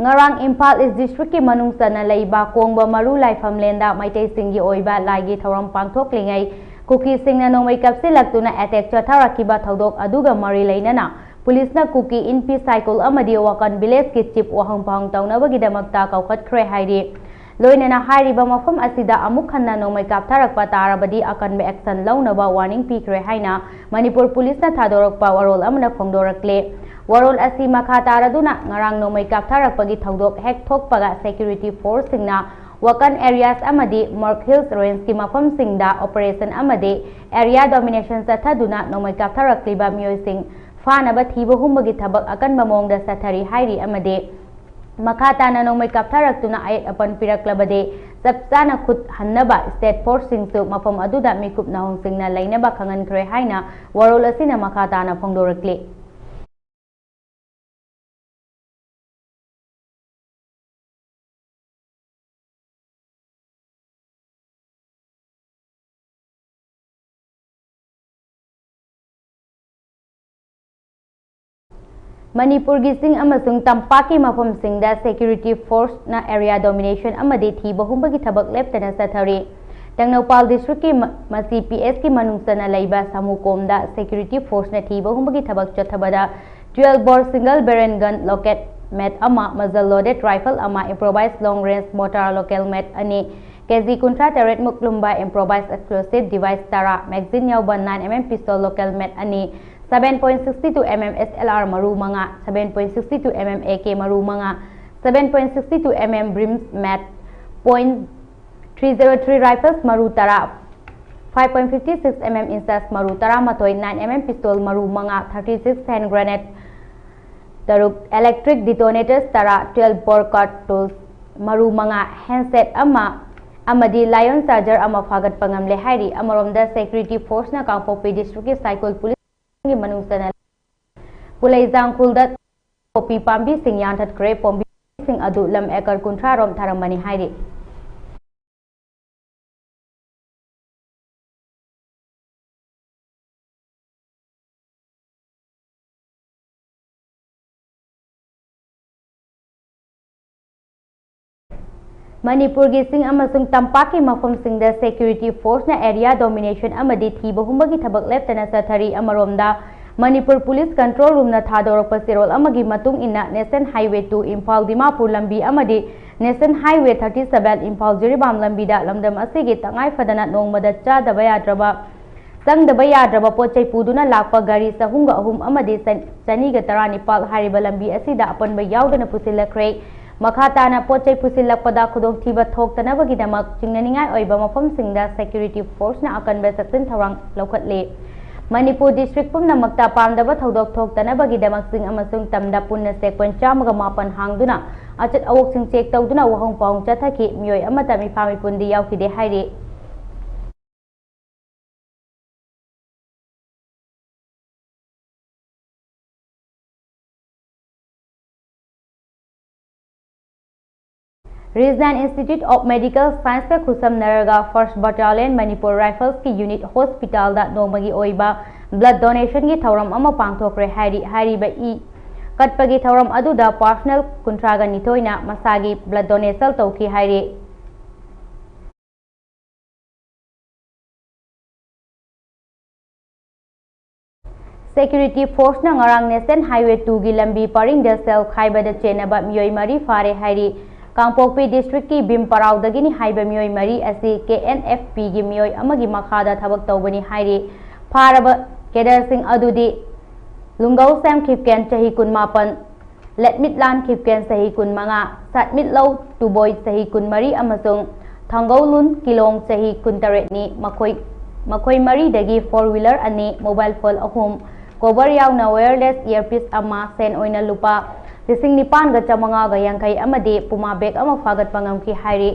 ꯉꯔꯥꯡ ꯏꯝꯐꯥꯜ ꯏꯁ ꯗꯤꯁꯇ꯭ꯔꯤꯛꯀꯤ ꯃꯅꯨꯡ ꯆꯟꯅ ꯂꯩꯕ ꯀꯣꯡꯕ ꯃꯔꯨ ꯂꯥꯏꯐꯝꯂꯦꯟꯗ ꯃꯩꯇꯩꯁꯤꯡꯒꯤ ꯑꯣꯏꯕ ꯂꯥꯏꯒꯤ ꯊꯧꯔꯝ ꯄꯥꯡꯊꯣꯛꯂꯤꯉꯩ ꯀꯨꯀꯤꯁꯤꯡꯅ ꯅꯣꯡꯃꯩ ꯀꯥꯞꯁꯤꯜꯂꯛꯇꯨꯅ ꯑꯦꯇꯦꯛ ꯆꯠꯊꯔꯛꯈꯤꯕ ꯊꯧꯗꯣꯛ ꯑꯗꯨꯒ ꯃꯔꯤ ꯂꯩꯅꯅ ꯄꯨꯂꯤꯁꯅ ꯀꯨꯀꯤ ꯏꯟꯄꯤ ꯁꯥꯏꯀꯨꯜ ꯑꯃꯗꯤ ꯋꯥꯀꯟ ꯚꯤꯂꯦꯖꯀꯤ ꯆꯤꯞ ꯋꯥꯍꯪ ꯄꯥꯎꯍꯪ ꯇꯧꯅꯕꯒꯤꯗꯃꯛꯇ ꯀꯧꯈꯠꯈ꯭ꯔꯦ ꯍꯥꯏꯔꯤ꯫ ꯂꯣꯏꯅꯅ ꯍꯥꯏꯔꯤꯕ ꯃꯐꯝ ꯑꯁꯤꯗ ꯑꯃꯨꯛ ꯍꯟꯅ ꯅꯣꯡꯃꯩ ꯀꯥꯞꯊꯔꯛꯄ ꯇꯥꯔꯕꯗꯤ ꯑꯀꯟꯕ action ꯂꯧꯅꯕ warning ꯄꯤꯈ꯭ꯔꯦ ꯍꯥꯏꯅ ꯃꯅꯤꯄꯨꯔ ꯄꯨꯂꯤꯁꯅ ꯊꯥꯗꯣꯔꯛꯄ ꯋꯥꯔꯣꯜ ꯑꯃꯅ ꯐꯣꯡꯗꯣꯔꯛꯂꯦ꯫ ꯋꯥꯔꯣꯜ ꯑꯁꯤ ꯃꯈꯥ ꯇꯥꯔꯗꯨꯅ ꯉꯔꯥꯡ ꯅꯣꯡꯃꯩ ꯀꯥꯞꯊꯔꯛꯄꯒꯤ ꯊꯧꯗꯣꯛ ꯍꯦꯛ ꯊꯣꯛꯄꯒ security force ꯁꯤꯡꯅ Wakan areas ꯑꯃꯗꯤ Mark Hills Range ꯀꯤ ꯃꯐꯝꯁꯤꯡꯗ operation ꯑꯃꯗꯤ area domination ꯆꯠꯊꯗꯨꯅ ꯅꯣꯡꯃꯩ ꯀꯥꯞꯊꯔꯛꯂꯤꯕ ꯃꯤꯑꯣꯏꯁꯤꯡ ꯐꯥꯅꯕ ꯊꯤꯕ ꯍꯨꯝꯕꯒꯤ ꯊꯕꯛ ꯑꯀꯟꯕ ꯃꯑꯣꯡꯗ ꯆꯠꯊꯔꯤ ꯍꯥꯏꯔꯤ꯫ ꯑꯃꯗꯤ ꯃꯈꯥ ꯇꯥꯅ ꯅꯣꯡꯃꯩ ꯀꯥꯞꯊꯔꯛꯇꯨꯅ ꯑꯌꯦꯠ ꯑꯄꯟ ꯄꯤꯔꯛꯂꯕꯗꯤ ꯆꯞ ꯆꯥꯅ ꯈꯨꯠ ꯍꯟꯅꯕ state force ꯁꯤꯡꯁꯨ ꯃꯐꯝ ꯑꯗꯨꯗ ꯃꯤꯀꯨꯞ ꯅꯥꯍꯣꯡꯁꯤꯡꯅ ꯂꯩꯅꯕ ꯈꯪꯍꯟꯈ꯭ꯔꯦ ꯍꯥꯏꯅ ꯋꯥꯔꯣꯜ ꯑꯁꯤꯅ ꯃꯈꯥ ꯇꯥꯅ ꯐꯣꯡꯗꯣꯔꯛꯂꯤ꯫ ꯃꯅꯤꯄꯨꯔꯒꯤ ꯆꯤꯡ ꯑꯃꯁꯨꯡ ꯇꯝꯄꯥꯛꯀꯤ ꯃꯐꯝꯁꯤꯡꯗ security force ꯅ area domination ꯑꯃꯗꯤ ꯊꯤꯕ ꯍꯨꯝꯕꯒꯤ ꯊꯕꯛ ꯂꯦꯞꯇꯅ ꯆꯠꯊꯔꯤ꯫ ꯇꯦꯡꯅꯧꯄꯥꯜ district ꯀꯤ ꯃ-, ꯃꯁꯤ P S ꯀꯤ ꯃꯅꯨꯡ ꯆꯟꯅ ꯂꯩꯕ ꯁꯥꯃꯨꯀꯣꯝꯗ security force ꯅ ꯊꯤꯕ ꯍꯨꯝꯕꯒꯤ ꯊꯕꯛ ꯆꯠꯊꯕꯗ twelve bore single barrel gun loaded mag ꯑꯃ, muzzle loaded rifle ꯑꯃ, improvised long range mortar loaded mag ꯑꯅꯤ, K G ꯀꯨꯟꯊ꯭ꯔꯥ ꯇꯔꯦꯠ ꯃꯨꯛ ꯂꯨꯝꯕ improvised explosive device ꯇꯔꯥ, magazine ꯌꯥꯎꯕ nine M M pistol loaded mag ꯑꯅꯤ, seven point sixty two M M S L R ꯃꯔꯨ ꯃꯉꯥ, seven point sixty two M M A K ꯃꯔꯨ ꯃꯉꯥ, seven point sixty two M M Brimstone mag point three zero three rifles ꯃꯔꯨ ꯇꯔꯥ, five point fifty six M M Inchas ꯃꯔꯨ ꯇꯔꯥꯃꯥꯊꯣꯏ, nine M M pistol ꯃꯔꯨ ꯃꯉꯥ, thirty six hand grenade ꯇꯔꯨꯛ, electric detonators ꯇꯔꯥ, twelve bore cartridge ꯃꯔꯨ ꯃꯉꯥ, handset ꯑꯃ ꯑꯃꯗꯤ Lion Charger ꯑꯃ ꯐꯥꯒꯠꯄ ꯉꯝꯂꯦ ꯍꯥꯏꯔꯤ꯫ ꯑꯃꯔꯣꯝꯗ security force ꯅ ꯀꯥꯡꯄꯣꯛꯄꯤ district ꯀꯤ ꯁꯥꯏꯀꯨꯜ police ꯒꯤ ꯃꯅꯨꯡ ꯆꯟꯅ ꯄꯨꯂꯩꯖꯥꯡ ꯈꯨꯜꯗ ꯄꯣꯄꯤ ꯄꯥꯝꯕꯤꯁꯤꯡ ꯌꯥꯟꯊꯠꯈ꯭ꯔꯦ꯫ ꯄꯥꯝꯕꯤꯁꯤꯡ ꯑꯗꯨ ꯂꯝ acre ꯀꯨꯟꯊ꯭ꯔꯥ ꯔꯣꯝ ꯊꯥꯔꯝꯕꯅꯤ ꯍꯥꯏꯔꯤ꯫ ꯃꯅꯤꯄꯨꯔꯒꯤ ꯆꯤꯡ ꯑꯃꯁꯨꯡ ꯇꯝꯄꯥꯛꯀꯤ ꯃꯐꯝꯁꯤꯡꯗ security force ꯅ area domination ꯑꯃꯗꯤ ꯊꯤꯕ ꯍꯨꯝꯕꯒꯤ ꯊꯕꯛ ꯂꯦꯞꯇꯅ ꯆꯠꯊꯔꯤ꯫ ꯑꯃꯔꯣꯝꯗ, ꯃꯅꯤꯄꯨꯔ police control room ꯅ ꯊꯥꯗꯣꯔꯛꯄ ꯆꯦꯔꯣꯜ ꯑꯃꯒꯤ ꯃꯇꯨꯡ ꯏꯟꯅ, National Highway two Imphal Dimapur ꯂꯝꯕꯤ ꯑꯃꯗꯤ National Highway thirty seven Imphal Jiribam ꯂꯝꯕꯤꯗ ꯂꯝꯗꯝ ꯑꯁꯤꯒꯤ ꯇꯉꯥꯏ ꯐꯗꯅ ꯅꯣꯡꯃꯗ ꯆꯥꯗꯕ ꯌꯥꯗ꯭ꯔꯕ ꯆꯪꯗꯕ ꯌꯥꯗ꯭ꯔꯕ ꯄꯣꯠ ꯆꯩ ꯄꯨꯗꯨꯅ ꯂꯥꯛꯄ ꯒꯥꯔꯤ ꯆꯍꯨꯝꯒ ꯑꯍꯨꯝ ꯑꯃꯗꯤ ꯆꯅꯤꯒ ꯇꯔꯥꯅꯤꯄꯥꯜ ꯍꯥꯏꯔꯤꯕ ꯂꯝꯕꯤ ꯑꯁꯤꯗ ꯑꯄꯟꯕ ꯌꯥꯎꯗꯅ ꯄꯨꯁꯤꯜꯂꯛꯈ꯭ꯔꯦ꯫ ꯃꯈꯥ ꯇꯥꯅ ꯄꯣꯠ ꯆꯩ ꯄꯨꯁꯤꯜꯂꯛꯄꯗ ꯈꯨꯗꯣꯡꯊꯤꯕ ꯊꯣꯛꯇꯅꯕꯒꯤꯗꯃꯛ ꯆꯤꯡꯅꯅꯤꯡꯉꯥꯏ ꯑꯣꯏꯕ ꯃꯐꯝꯁꯤꯡꯗ security forceꯅ ꯑꯀꯟꯕ ꯆꯦꯛꯁꯤꯟ ꯊꯧꯔꯥꯡ ꯂꯧꯈꯠꯂꯦ꯫ ꯃꯅꯤꯄꯨꯔ district ꯄꯨꯝꯅꯃꯛꯇ ꯄꯥꯝꯗꯕ ꯊꯧꯗꯣꯛ ꯊꯣꯛꯇꯅꯕꯒꯤꯗꯃꯛ ꯆꯤꯡ ꯑꯃꯁꯨꯡ ꯇꯝꯗ ꯄꯨꯟꯅ checkpoint ꯆꯥꯝꯃꯒ ꯃꯥꯄꯟ ꯍꯥꯡꯗꯨꯅ ꯑꯆꯠ ꯑꯋꯣꯛꯁꯤꯡ check ꯇꯧꯗꯨꯅ ꯋꯥꯍꯪ ꯄꯥꯎꯍꯪ ꯆꯠꯊꯈꯤ꯫ ꯃꯤꯑꯣꯏ ꯑꯃꯠꯇ ꯃꯤꯐꯥ ꯃꯤꯄꯨꯟꯗꯤ ꯌꯥꯎꯈꯤꯗꯦ ꯍꯥꯏꯔꯤ꯫ Regional Institute of Medical Scienceꯀ ꯈꯨꯠꯁꯝꯅꯔꯒ First Battalion Manipur Riflesꯀꯤ unit hospitalꯗ ꯅꯣꯡꯃꯒꯤ ꯑꯣꯏꯕ blood donationꯒꯤ ꯊꯧꯔꯝ ꯑꯃ ꯄꯥꯡꯊꯣꯛꯈ꯭ꯔꯦ ꯍꯥꯏꯔꯤ꯫ ꯍꯥꯏꯔꯤꯕ ꯏ ꯀꯠꯄꯒꯤ ꯊꯧꯔꯝ ꯑꯗꯨꯗ personnel ꯀꯨꯟꯊ꯭ꯔꯥꯒ ꯅꯤꯊꯣꯏꯅ ꯃꯁꯥꯒꯤ blood donation ꯇꯧꯈꯤ ꯍꯥꯏꯔꯤ꯫ Security forceꯅ ꯉꯔꯥꯡ National Highway twoꯒꯤ ꯂꯝꯕꯤ ꯄꯔꯤꯡꯗ cell ꯈꯥꯏꯕꯗ ꯆꯦꯟꯅꯕ ꯃꯤꯑꯣꯏ ꯃꯔꯤ ꯐꯥꯔꯦ ꯍꯥꯏꯔꯤ꯫ ꯀꯥꯡꯄꯣꯛꯄꯤ districtꯀꯤ ꯚꯤꯝ ꯄꯔꯥꯎꯗꯒꯤꯅꯤ ꯍꯥꯏꯕ ꯃꯤꯑꯣꯏ ꯃꯔꯤ ꯑꯁꯤ KNFPꯒꯤ ꯃꯤꯑꯣꯏ ꯑꯃꯒꯤ ꯃꯈꯥꯗ ꯊꯕꯛ ꯇꯧꯕꯅꯤ ꯍꯥꯏꯔꯤ꯫ ꯐꯥꯔꯕ cadreꯁꯤꯡ ꯑꯗꯨꯗꯤ ꯂꯨꯡꯒꯧꯁꯦꯝ ꯈꯤꯞꯀꯦꯟ, ꯆꯍꯤ ꯀꯨꯟꯃꯥꯄꯟ, ꯂꯦꯠꯃꯤꯠꯂꯥꯟ ꯈꯤꯞꯀꯦꯟ, ꯆꯍꯤ ꯀꯨꯟꯃꯉꯥ, ꯁꯥꯠꯃꯤꯠꯂꯧ ꯇꯨꯕꯣꯏ, ꯆꯍꯤ ꯀꯨꯟꯃꯔꯤ, ꯑꯃꯁꯨꯡ ꯊꯥꯡꯒꯧꯂꯨꯟ ꯀꯤꯂꯣꯡ, ꯆꯍꯤ ꯀꯨꯟꯇꯔꯦꯠꯅꯤ꯫ ꯃꯈꯣꯏ, ꯃꯈꯣꯏ ꯃꯔꯤꯗꯒꯤ four wheeler ꯑꯅꯤ, mobile phone ꯑꯍꯨꯝ, cover ꯌꯥꯎꯅ wireless earpiece ꯑꯃ, ꯁꯦꯟ ꯑꯣꯏꯅ ꯂꯨꯄꯥ ꯂꯤꯁꯤꯡ ꯅꯤꯄꯥꯟꯒ ꯆꯥꯃꯉꯥꯒ ꯌꯥꯡꯈꯩ ꯑꯃꯗꯤ Puma bag ꯑꯃ ꯐꯥꯒꯠꯄ ꯉꯝꯈꯤ ꯍꯥꯏꯔꯤ꯫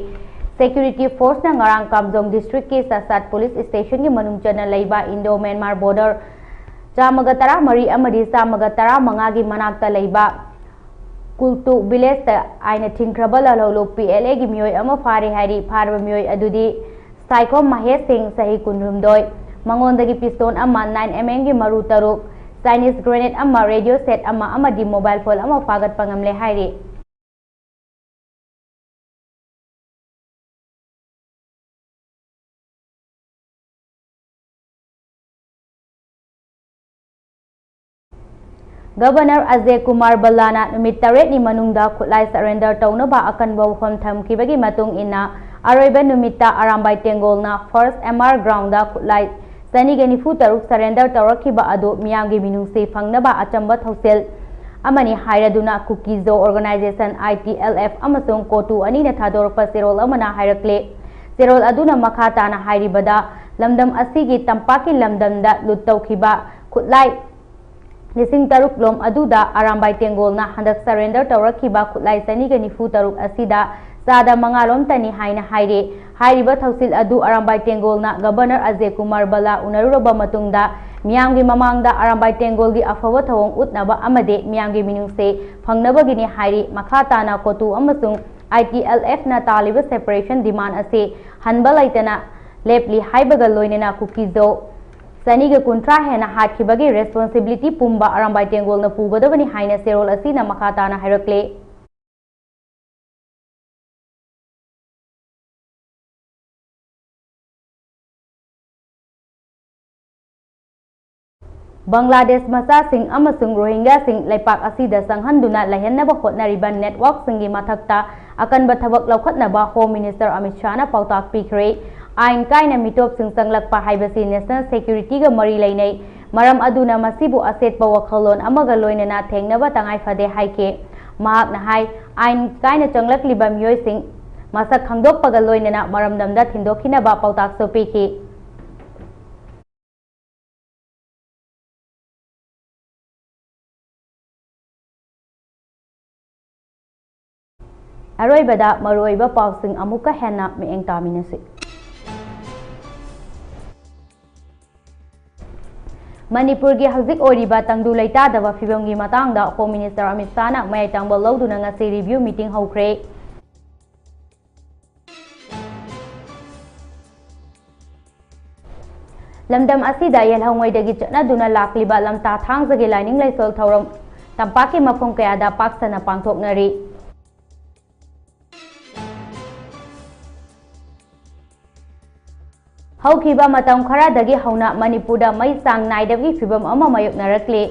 Security forceꯅ ꯉꯔꯥꯡ ꯀꯥꯝꯖꯣꯡ districtꯀꯤ ꯆꯥꯆꯥꯠ police stationꯒꯤ ꯃꯅꯨꯡ ꯆꯟꯅ ꯂꯩꯕ Indo Myanmar border ꯆꯥꯝꯃꯒ ꯇꯔꯥꯃꯔꯤ ꯑꯃꯗꯤ ꯆꯥꯝꯃꯒ ꯇꯔꯥꯃꯉꯥꯒꯤ ꯃꯅꯥꯛꯇ ꯂꯩꯕ ꯀꯨꯜꯇꯨ villageꯇ ꯑꯥꯏꯟꯅ ꯊꯤꯡꯈ꯭ꯔꯕ ꯂꯥꯜꯍꯧꯂꯨꯞ PLAꯒꯤ ꯃꯤꯑꯣꯏ ꯑꯃ ꯐꯥꯔꯦ ꯍꯥꯏꯔꯤ꯫ ꯐꯥꯔꯕ ꯃꯤꯑꯣꯏ ꯑꯗꯨꯗꯤ ꯁꯥꯏꯈꯣꯝ ꯃꯍꯦꯁ ꯁꯤꯡ, ꯆꯍꯤ ꯀꯨꯟꯍꯨꯝꯗꯣꯏ, ꯃꯉꯣꯟꯗꯒꯤ pistol ꯑꯃ, nine mmꯒꯤ ꯃꯔꯨ ꯇꯔꯨꯛ, Chinese grenade ꯑꯃ, radio set ꯑꯃ ꯑꯃꯗꯤ mobile phone ꯑꯃ ꯐꯥꯒꯠꯄ ꯉꯝꯂꯦ ꯍꯥꯏꯔꯤ꯫ Governor ꯑꯖꯦ ꯀꯨꯃꯥꯔ ꯚꯜꯂꯥꯅ ꯅꯨꯃꯤꯠ ꯇꯔꯦꯠꯅꯤ ꯃꯅꯨꯡꯗ ꯈꯨꯠꯂꯥꯏ surrender ꯇꯧꯅꯕ ꯑꯀꯟꯕ ꯋꯥꯐꯝ ꯊꯝꯈꯤꯕꯒꯤ ꯃꯇꯨꯡ ꯏꯟꯅ ꯑꯔꯣꯏꯕ ꯅꯨꯃꯤꯠꯇ ꯑꯔꯥꯝꯕꯥꯏ ꯇꯦꯡꯒꯣꯜꯅ First MR groundꯗ ꯈꯨꯠꯂꯥꯏ ꯆꯅꯤꯒ ꯅꯤꯐꯨ ꯇꯔꯨꯛ surrender ꯇꯧꯔꯛꯈꯤꯕ ꯑꯗꯨ ꯃꯤꯌꯥꯝꯒꯤ ꯃꯤꯅꯨꯡꯁꯤ ꯐꯪꯅꯕ ꯑꯆꯝꯕ ꯊꯧꯁꯤꯜ ꯑꯃꯅꯤ ꯍꯥꯏꯔꯗꯨꯅ ꯀꯨꯀꯤ-ꯖꯣ organization, I T L F, ꯑꯃꯁꯨꯡ ꯀꯣꯇꯨ ꯑꯅꯤꯅ ꯊꯥꯗꯣꯔꯛꯄ ꯆꯦꯔꯣꯜ ꯑꯃꯅ ꯍꯥꯏꯔꯛꯂꯦ꯫ ꯆꯦꯔꯣꯜ ꯑꯗꯨꯅ ꯃꯈꯥ ꯇꯥꯅ ꯍꯥꯏꯔꯤꯕꯗ, ꯂꯝꯗꯝ ꯑꯁꯤꯒꯤ ꯇꯝꯄꯥꯛꯀꯤ ꯂꯝꯗꯝꯗ ꯂꯨꯠ ꯇꯧꯈꯤꯕ ꯈꯨꯠꯂꯥꯏ ꯂꯤꯁꯤꯡ ꯇꯔꯨꯛ ꯂꯣꯝ ꯑꯗꯨꯗ ꯑꯔꯥꯝꯕꯥꯏ ꯇꯦꯡꯒꯣꯜꯅ ꯍꯟꯗꯛ surrender ꯇꯧꯔꯛꯈꯤꯕ ꯈꯨꯠꯂꯥꯏ ꯆꯅꯤꯒ ꯅꯤꯐꯨ ꯇꯔꯨꯛ ꯑꯁꯤꯗ ꯆꯥꯗ ꯃꯉꯥ ꯂꯣꯝꯇꯅꯤ ꯍꯥꯏꯅ ꯍꯥꯏꯔꯤ꯫ ꯍꯥꯏꯔꯤꯕ ꯊꯧꯁꯤꯜ ꯑꯗꯨ ꯑꯔꯥꯝꯕꯥꯏ ꯇꯦꯡꯒꯣꯜꯅ Governor ꯑꯖꯦ ꯀꯨꯃꯥꯔ ꯕꯂꯥ ꯎꯅꯔꯨꯔꯕ ꯃꯇꯨꯡꯗ ꯃꯤꯌꯥꯝꯒꯤ ꯃꯃꯥꯡꯗ ꯑꯔꯥꯝꯕꯥꯏ ꯇꯦꯡꯒꯣꯜꯒꯤ ꯑꯐꯕ ꯊꯧꯑꯣꯡ ꯎꯠꯅꯕ ꯑꯃꯗꯤ ꯃꯤꯌꯥꯝꯒꯤ ꯃꯤꯅꯨꯡꯁꯤ ꯐꯪꯅꯕꯒꯤꯅꯤ ꯍꯥꯏꯔꯤ꯫ ꯃꯈꯥ ꯇꯥꯅ ꯀꯣꯇꯨ ꯑꯃꯁꯨꯡ I T L F ꯅ ꯇꯥꯜꯂꯤꯕ separation demand ꯑꯁꯤ ꯍꯟꯕ ꯂꯩꯇꯅ ꯂꯦꯞꯂꯤ ꯍꯥꯏꯕꯒ ꯂꯣꯏꯅꯅ ꯀꯨꯀꯤ-ꯖꯣ ꯆꯅꯤꯒ ꯀꯨꯟꯊ꯭ꯔꯥ ꯍꯦꯟꯅ ꯍꯥꯠꯈꯤꯕꯒꯤ responsibility ꯄꯨꯝꯕ ꯑꯔꯥꯝꯕꯥꯏ ꯇꯦꯡꯒꯣꯜꯅ ꯄꯨꯒꯗꯕꯅꯤ ꯍꯥꯏꯅ ꯆꯦꯔꯣꯜ ꯑꯁꯤꯅ ꯃꯈꯥ ꯇꯥꯅ ꯍꯥꯏꯔꯛꯂꯤ꯫ ꯕꯪꯒ꯭ꯂꯥꯗꯦꯁ ꯃꯆꯥꯁꯤꯡ ꯑꯃꯁꯨꯡ ꯔꯣꯍꯤꯡꯒ꯭ꯌꯥꯁꯤꯡ ꯂꯩꯄꯥꯛ ꯑꯁꯤꯗ ꯆꯪꯍꯟꯗꯨꯅ ꯂꯩꯍꯟꯅꯕ ꯍꯣꯠꯅꯔꯤꯕ networkꯁꯤꯡꯒꯤ ꯃꯊꯛꯇ ꯑꯀꯟꯕ ꯊꯕꯛ ꯂꯧꯈꯠꯅꯕ Home Minister ꯑꯃꯤꯠ ꯁꯥꯍꯅ ꯄꯥꯎꯇꯥꯛ ꯄꯤꯈ꯭ꯔꯦ꯫ ꯑꯥꯏꯟ ꯀꯥꯏꯅ ꯃꯤꯇꯣꯞꯁꯤꯡ ꯆꯪꯂꯛꯄ ꯍꯥꯏꯕꯁꯤ national securityꯒ ꯃꯔꯤ ꯂꯩꯅꯩ꯫ ꯃꯔꯝ ꯑꯗꯨꯅ ꯃꯁꯤꯕꯨ ꯑꯆꯦꯠꯄ ꯋꯥꯈꯜꯂꯣꯟ ꯑꯃꯒ ꯂꯣꯏꯅꯅ ꯊꯦꯡꯅꯕ ꯇꯉꯥꯏ ꯐꯗꯦ ꯍꯥꯏꯈꯤ꯫ ꯃꯍꯥꯛꯅ ꯍꯥꯏ, ꯑꯥꯏꯟ ꯀꯥꯏꯅ ꯆꯪꯂꯛꯂꯤꯕ ꯃꯤꯑꯣꯏꯁꯤꯡ ꯃꯁꯛ ꯈꯪꯗꯣꯛꯄꯒ ꯂꯣꯏꯅꯅ ꯃꯔꯝꯗꯝꯗ ꯊꯤꯟꯗꯣꯛꯈꯤꯅꯕ ꯄꯥꯎꯇꯥꯛꯁꯨ ꯄꯤꯈꯤ꯫ ꯑꯔꯣꯏꯕꯗ ꯃꯔꯨꯑꯣꯏꯕ ꯄꯥꯎꯁꯤꯡ ꯑꯃꯨꯛꯀ ꯍꯦꯟꯅ ꯃꯤꯠꯌꯦꯡ ꯇꯥꯃꯤꯟꯅꯁꯤ꯫ ꯃꯅꯤꯄꯨꯔꯒꯤ ꯍꯧꯖꯤꯛ ꯑꯣꯏꯔꯤꯕ ꯇꯪꯗꯨ ꯂꯩꯇꯥꯗꯕ ꯐꯤꯕꯝꯒꯤ ꯃꯇꯥꯡꯗ Home Minister ꯑꯃꯤꯠ ꯁꯥꯍꯅ ꯃꯌꯥꯏ ꯇꯪꯕ ꯂꯧꯗꯨꯅ ꯉꯁꯤ review meeting ꯍꯧꯈ꯭ꯔꯦ꯫ ꯂꯝꯗꯝ ꯑꯁꯤꯗ ꯌꯦꯜꯍꯧꯉꯩꯗꯒꯤ ꯆꯠꯅꯗꯨꯅ ꯂꯥꯛꯂꯤꯕ ꯂꯝꯇꯥ ꯊꯥꯡꯖꯒꯤ ꯂꯥꯏꯅꯤꯡ ꯂꯥꯏꯁꯣꯜ ꯊꯧꯔꯝ ꯇꯝꯄꯥꯛꯀꯤ ꯃꯐꯝ ꯀꯌꯥꯗ ꯄꯥꯛ ꯁꯟꯅ ꯄꯥꯡꯊꯣꯛꯅꯔꯤ꯫ ꯍꯧꯈꯤꯕ ꯃꯇꯝ ꯈꯔꯗꯒꯤ ꯍꯧꯅ ꯃꯅꯤꯄꯨꯔꯗ ꯃꯩ ꯆꯥꯡ ꯅꯥꯏꯗꯕꯒꯤ ꯐꯤꯚꯝ ꯑꯃ ꯃꯥꯌꯣꯛꯅꯔꯛꯂꯤ꯫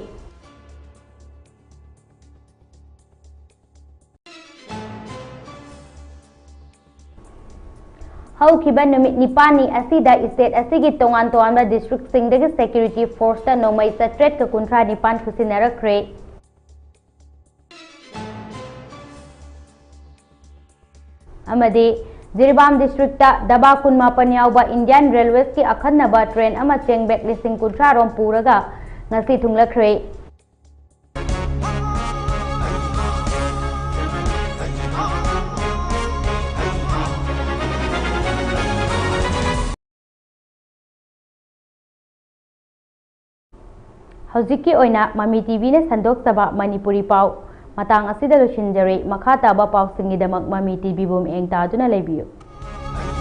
ꯍꯧꯈꯤꯕ ꯅꯨꯃꯤꯠ ꯅꯤꯄꯥꯜꯅꯤ ꯑꯁꯤꯗ state ꯑꯁꯤꯒꯤ ꯇꯣꯉꯥꯟ ꯇꯣꯉꯥꯟꯕ districtꯁꯤꯡꯗꯒꯤ security forceꯇ ꯅꯣꯡꯃꯩ ꯆꯥꯇ꯭ꯔꯦꯠꯀ ꯀꯨꯟꯊ꯭ꯔꯥ ꯅꯤꯄꯥꯟ ꯈꯨꯠꯁꯤꯟꯅꯔꯛꯈ꯭ꯔꯦ꯫ ꯑꯃꯗꯤ ꯖꯤꯔꯤꯕꯥꯝ districtꯇ ꯗꯕꯥ ꯀꯨꯟꯃꯥꯄꯟ ꯌꯥꯎꯕ Indian Railwaysꯀꯤ ꯑꯈꯟꯅꯕ train ꯑꯃ ꯆꯦꯡ bag ꯂꯤꯁꯤꯡ ꯀꯨꯟꯊ꯭ꯔꯥ ꯔꯣꯝ ꯄꯨꯔꯒ ꯉꯁꯤ ꯊꯨꯡꯂꯈ꯭ꯔꯦ꯫ ꯍꯧꯖꯤꯛꯀꯤ ꯑꯣꯏꯅ ꯃꯃꯤ ꯇꯤꯚꯤꯅ ꯁꯟꯗꯣꯛꯆꯕ ꯃꯅꯤꯄꯨꯔꯤ ꯄꯥꯎ ꯃꯇꯥꯡ ꯑꯁꯤꯗ ꯂꯣꯏꯁꯤꯟꯖꯔꯦ꯫ ꯃꯈꯥ ꯇꯥꯕ ꯄꯥꯎꯁꯤꯡꯒꯤꯗꯃꯛ ꯃꯃꯤ ꯇꯤꯚꯤꯕꯨ ꯃꯤꯠꯌꯦꯡ ꯇꯥꯗꯨꯅ ꯂꯩꯕꯤꯌꯨ꯫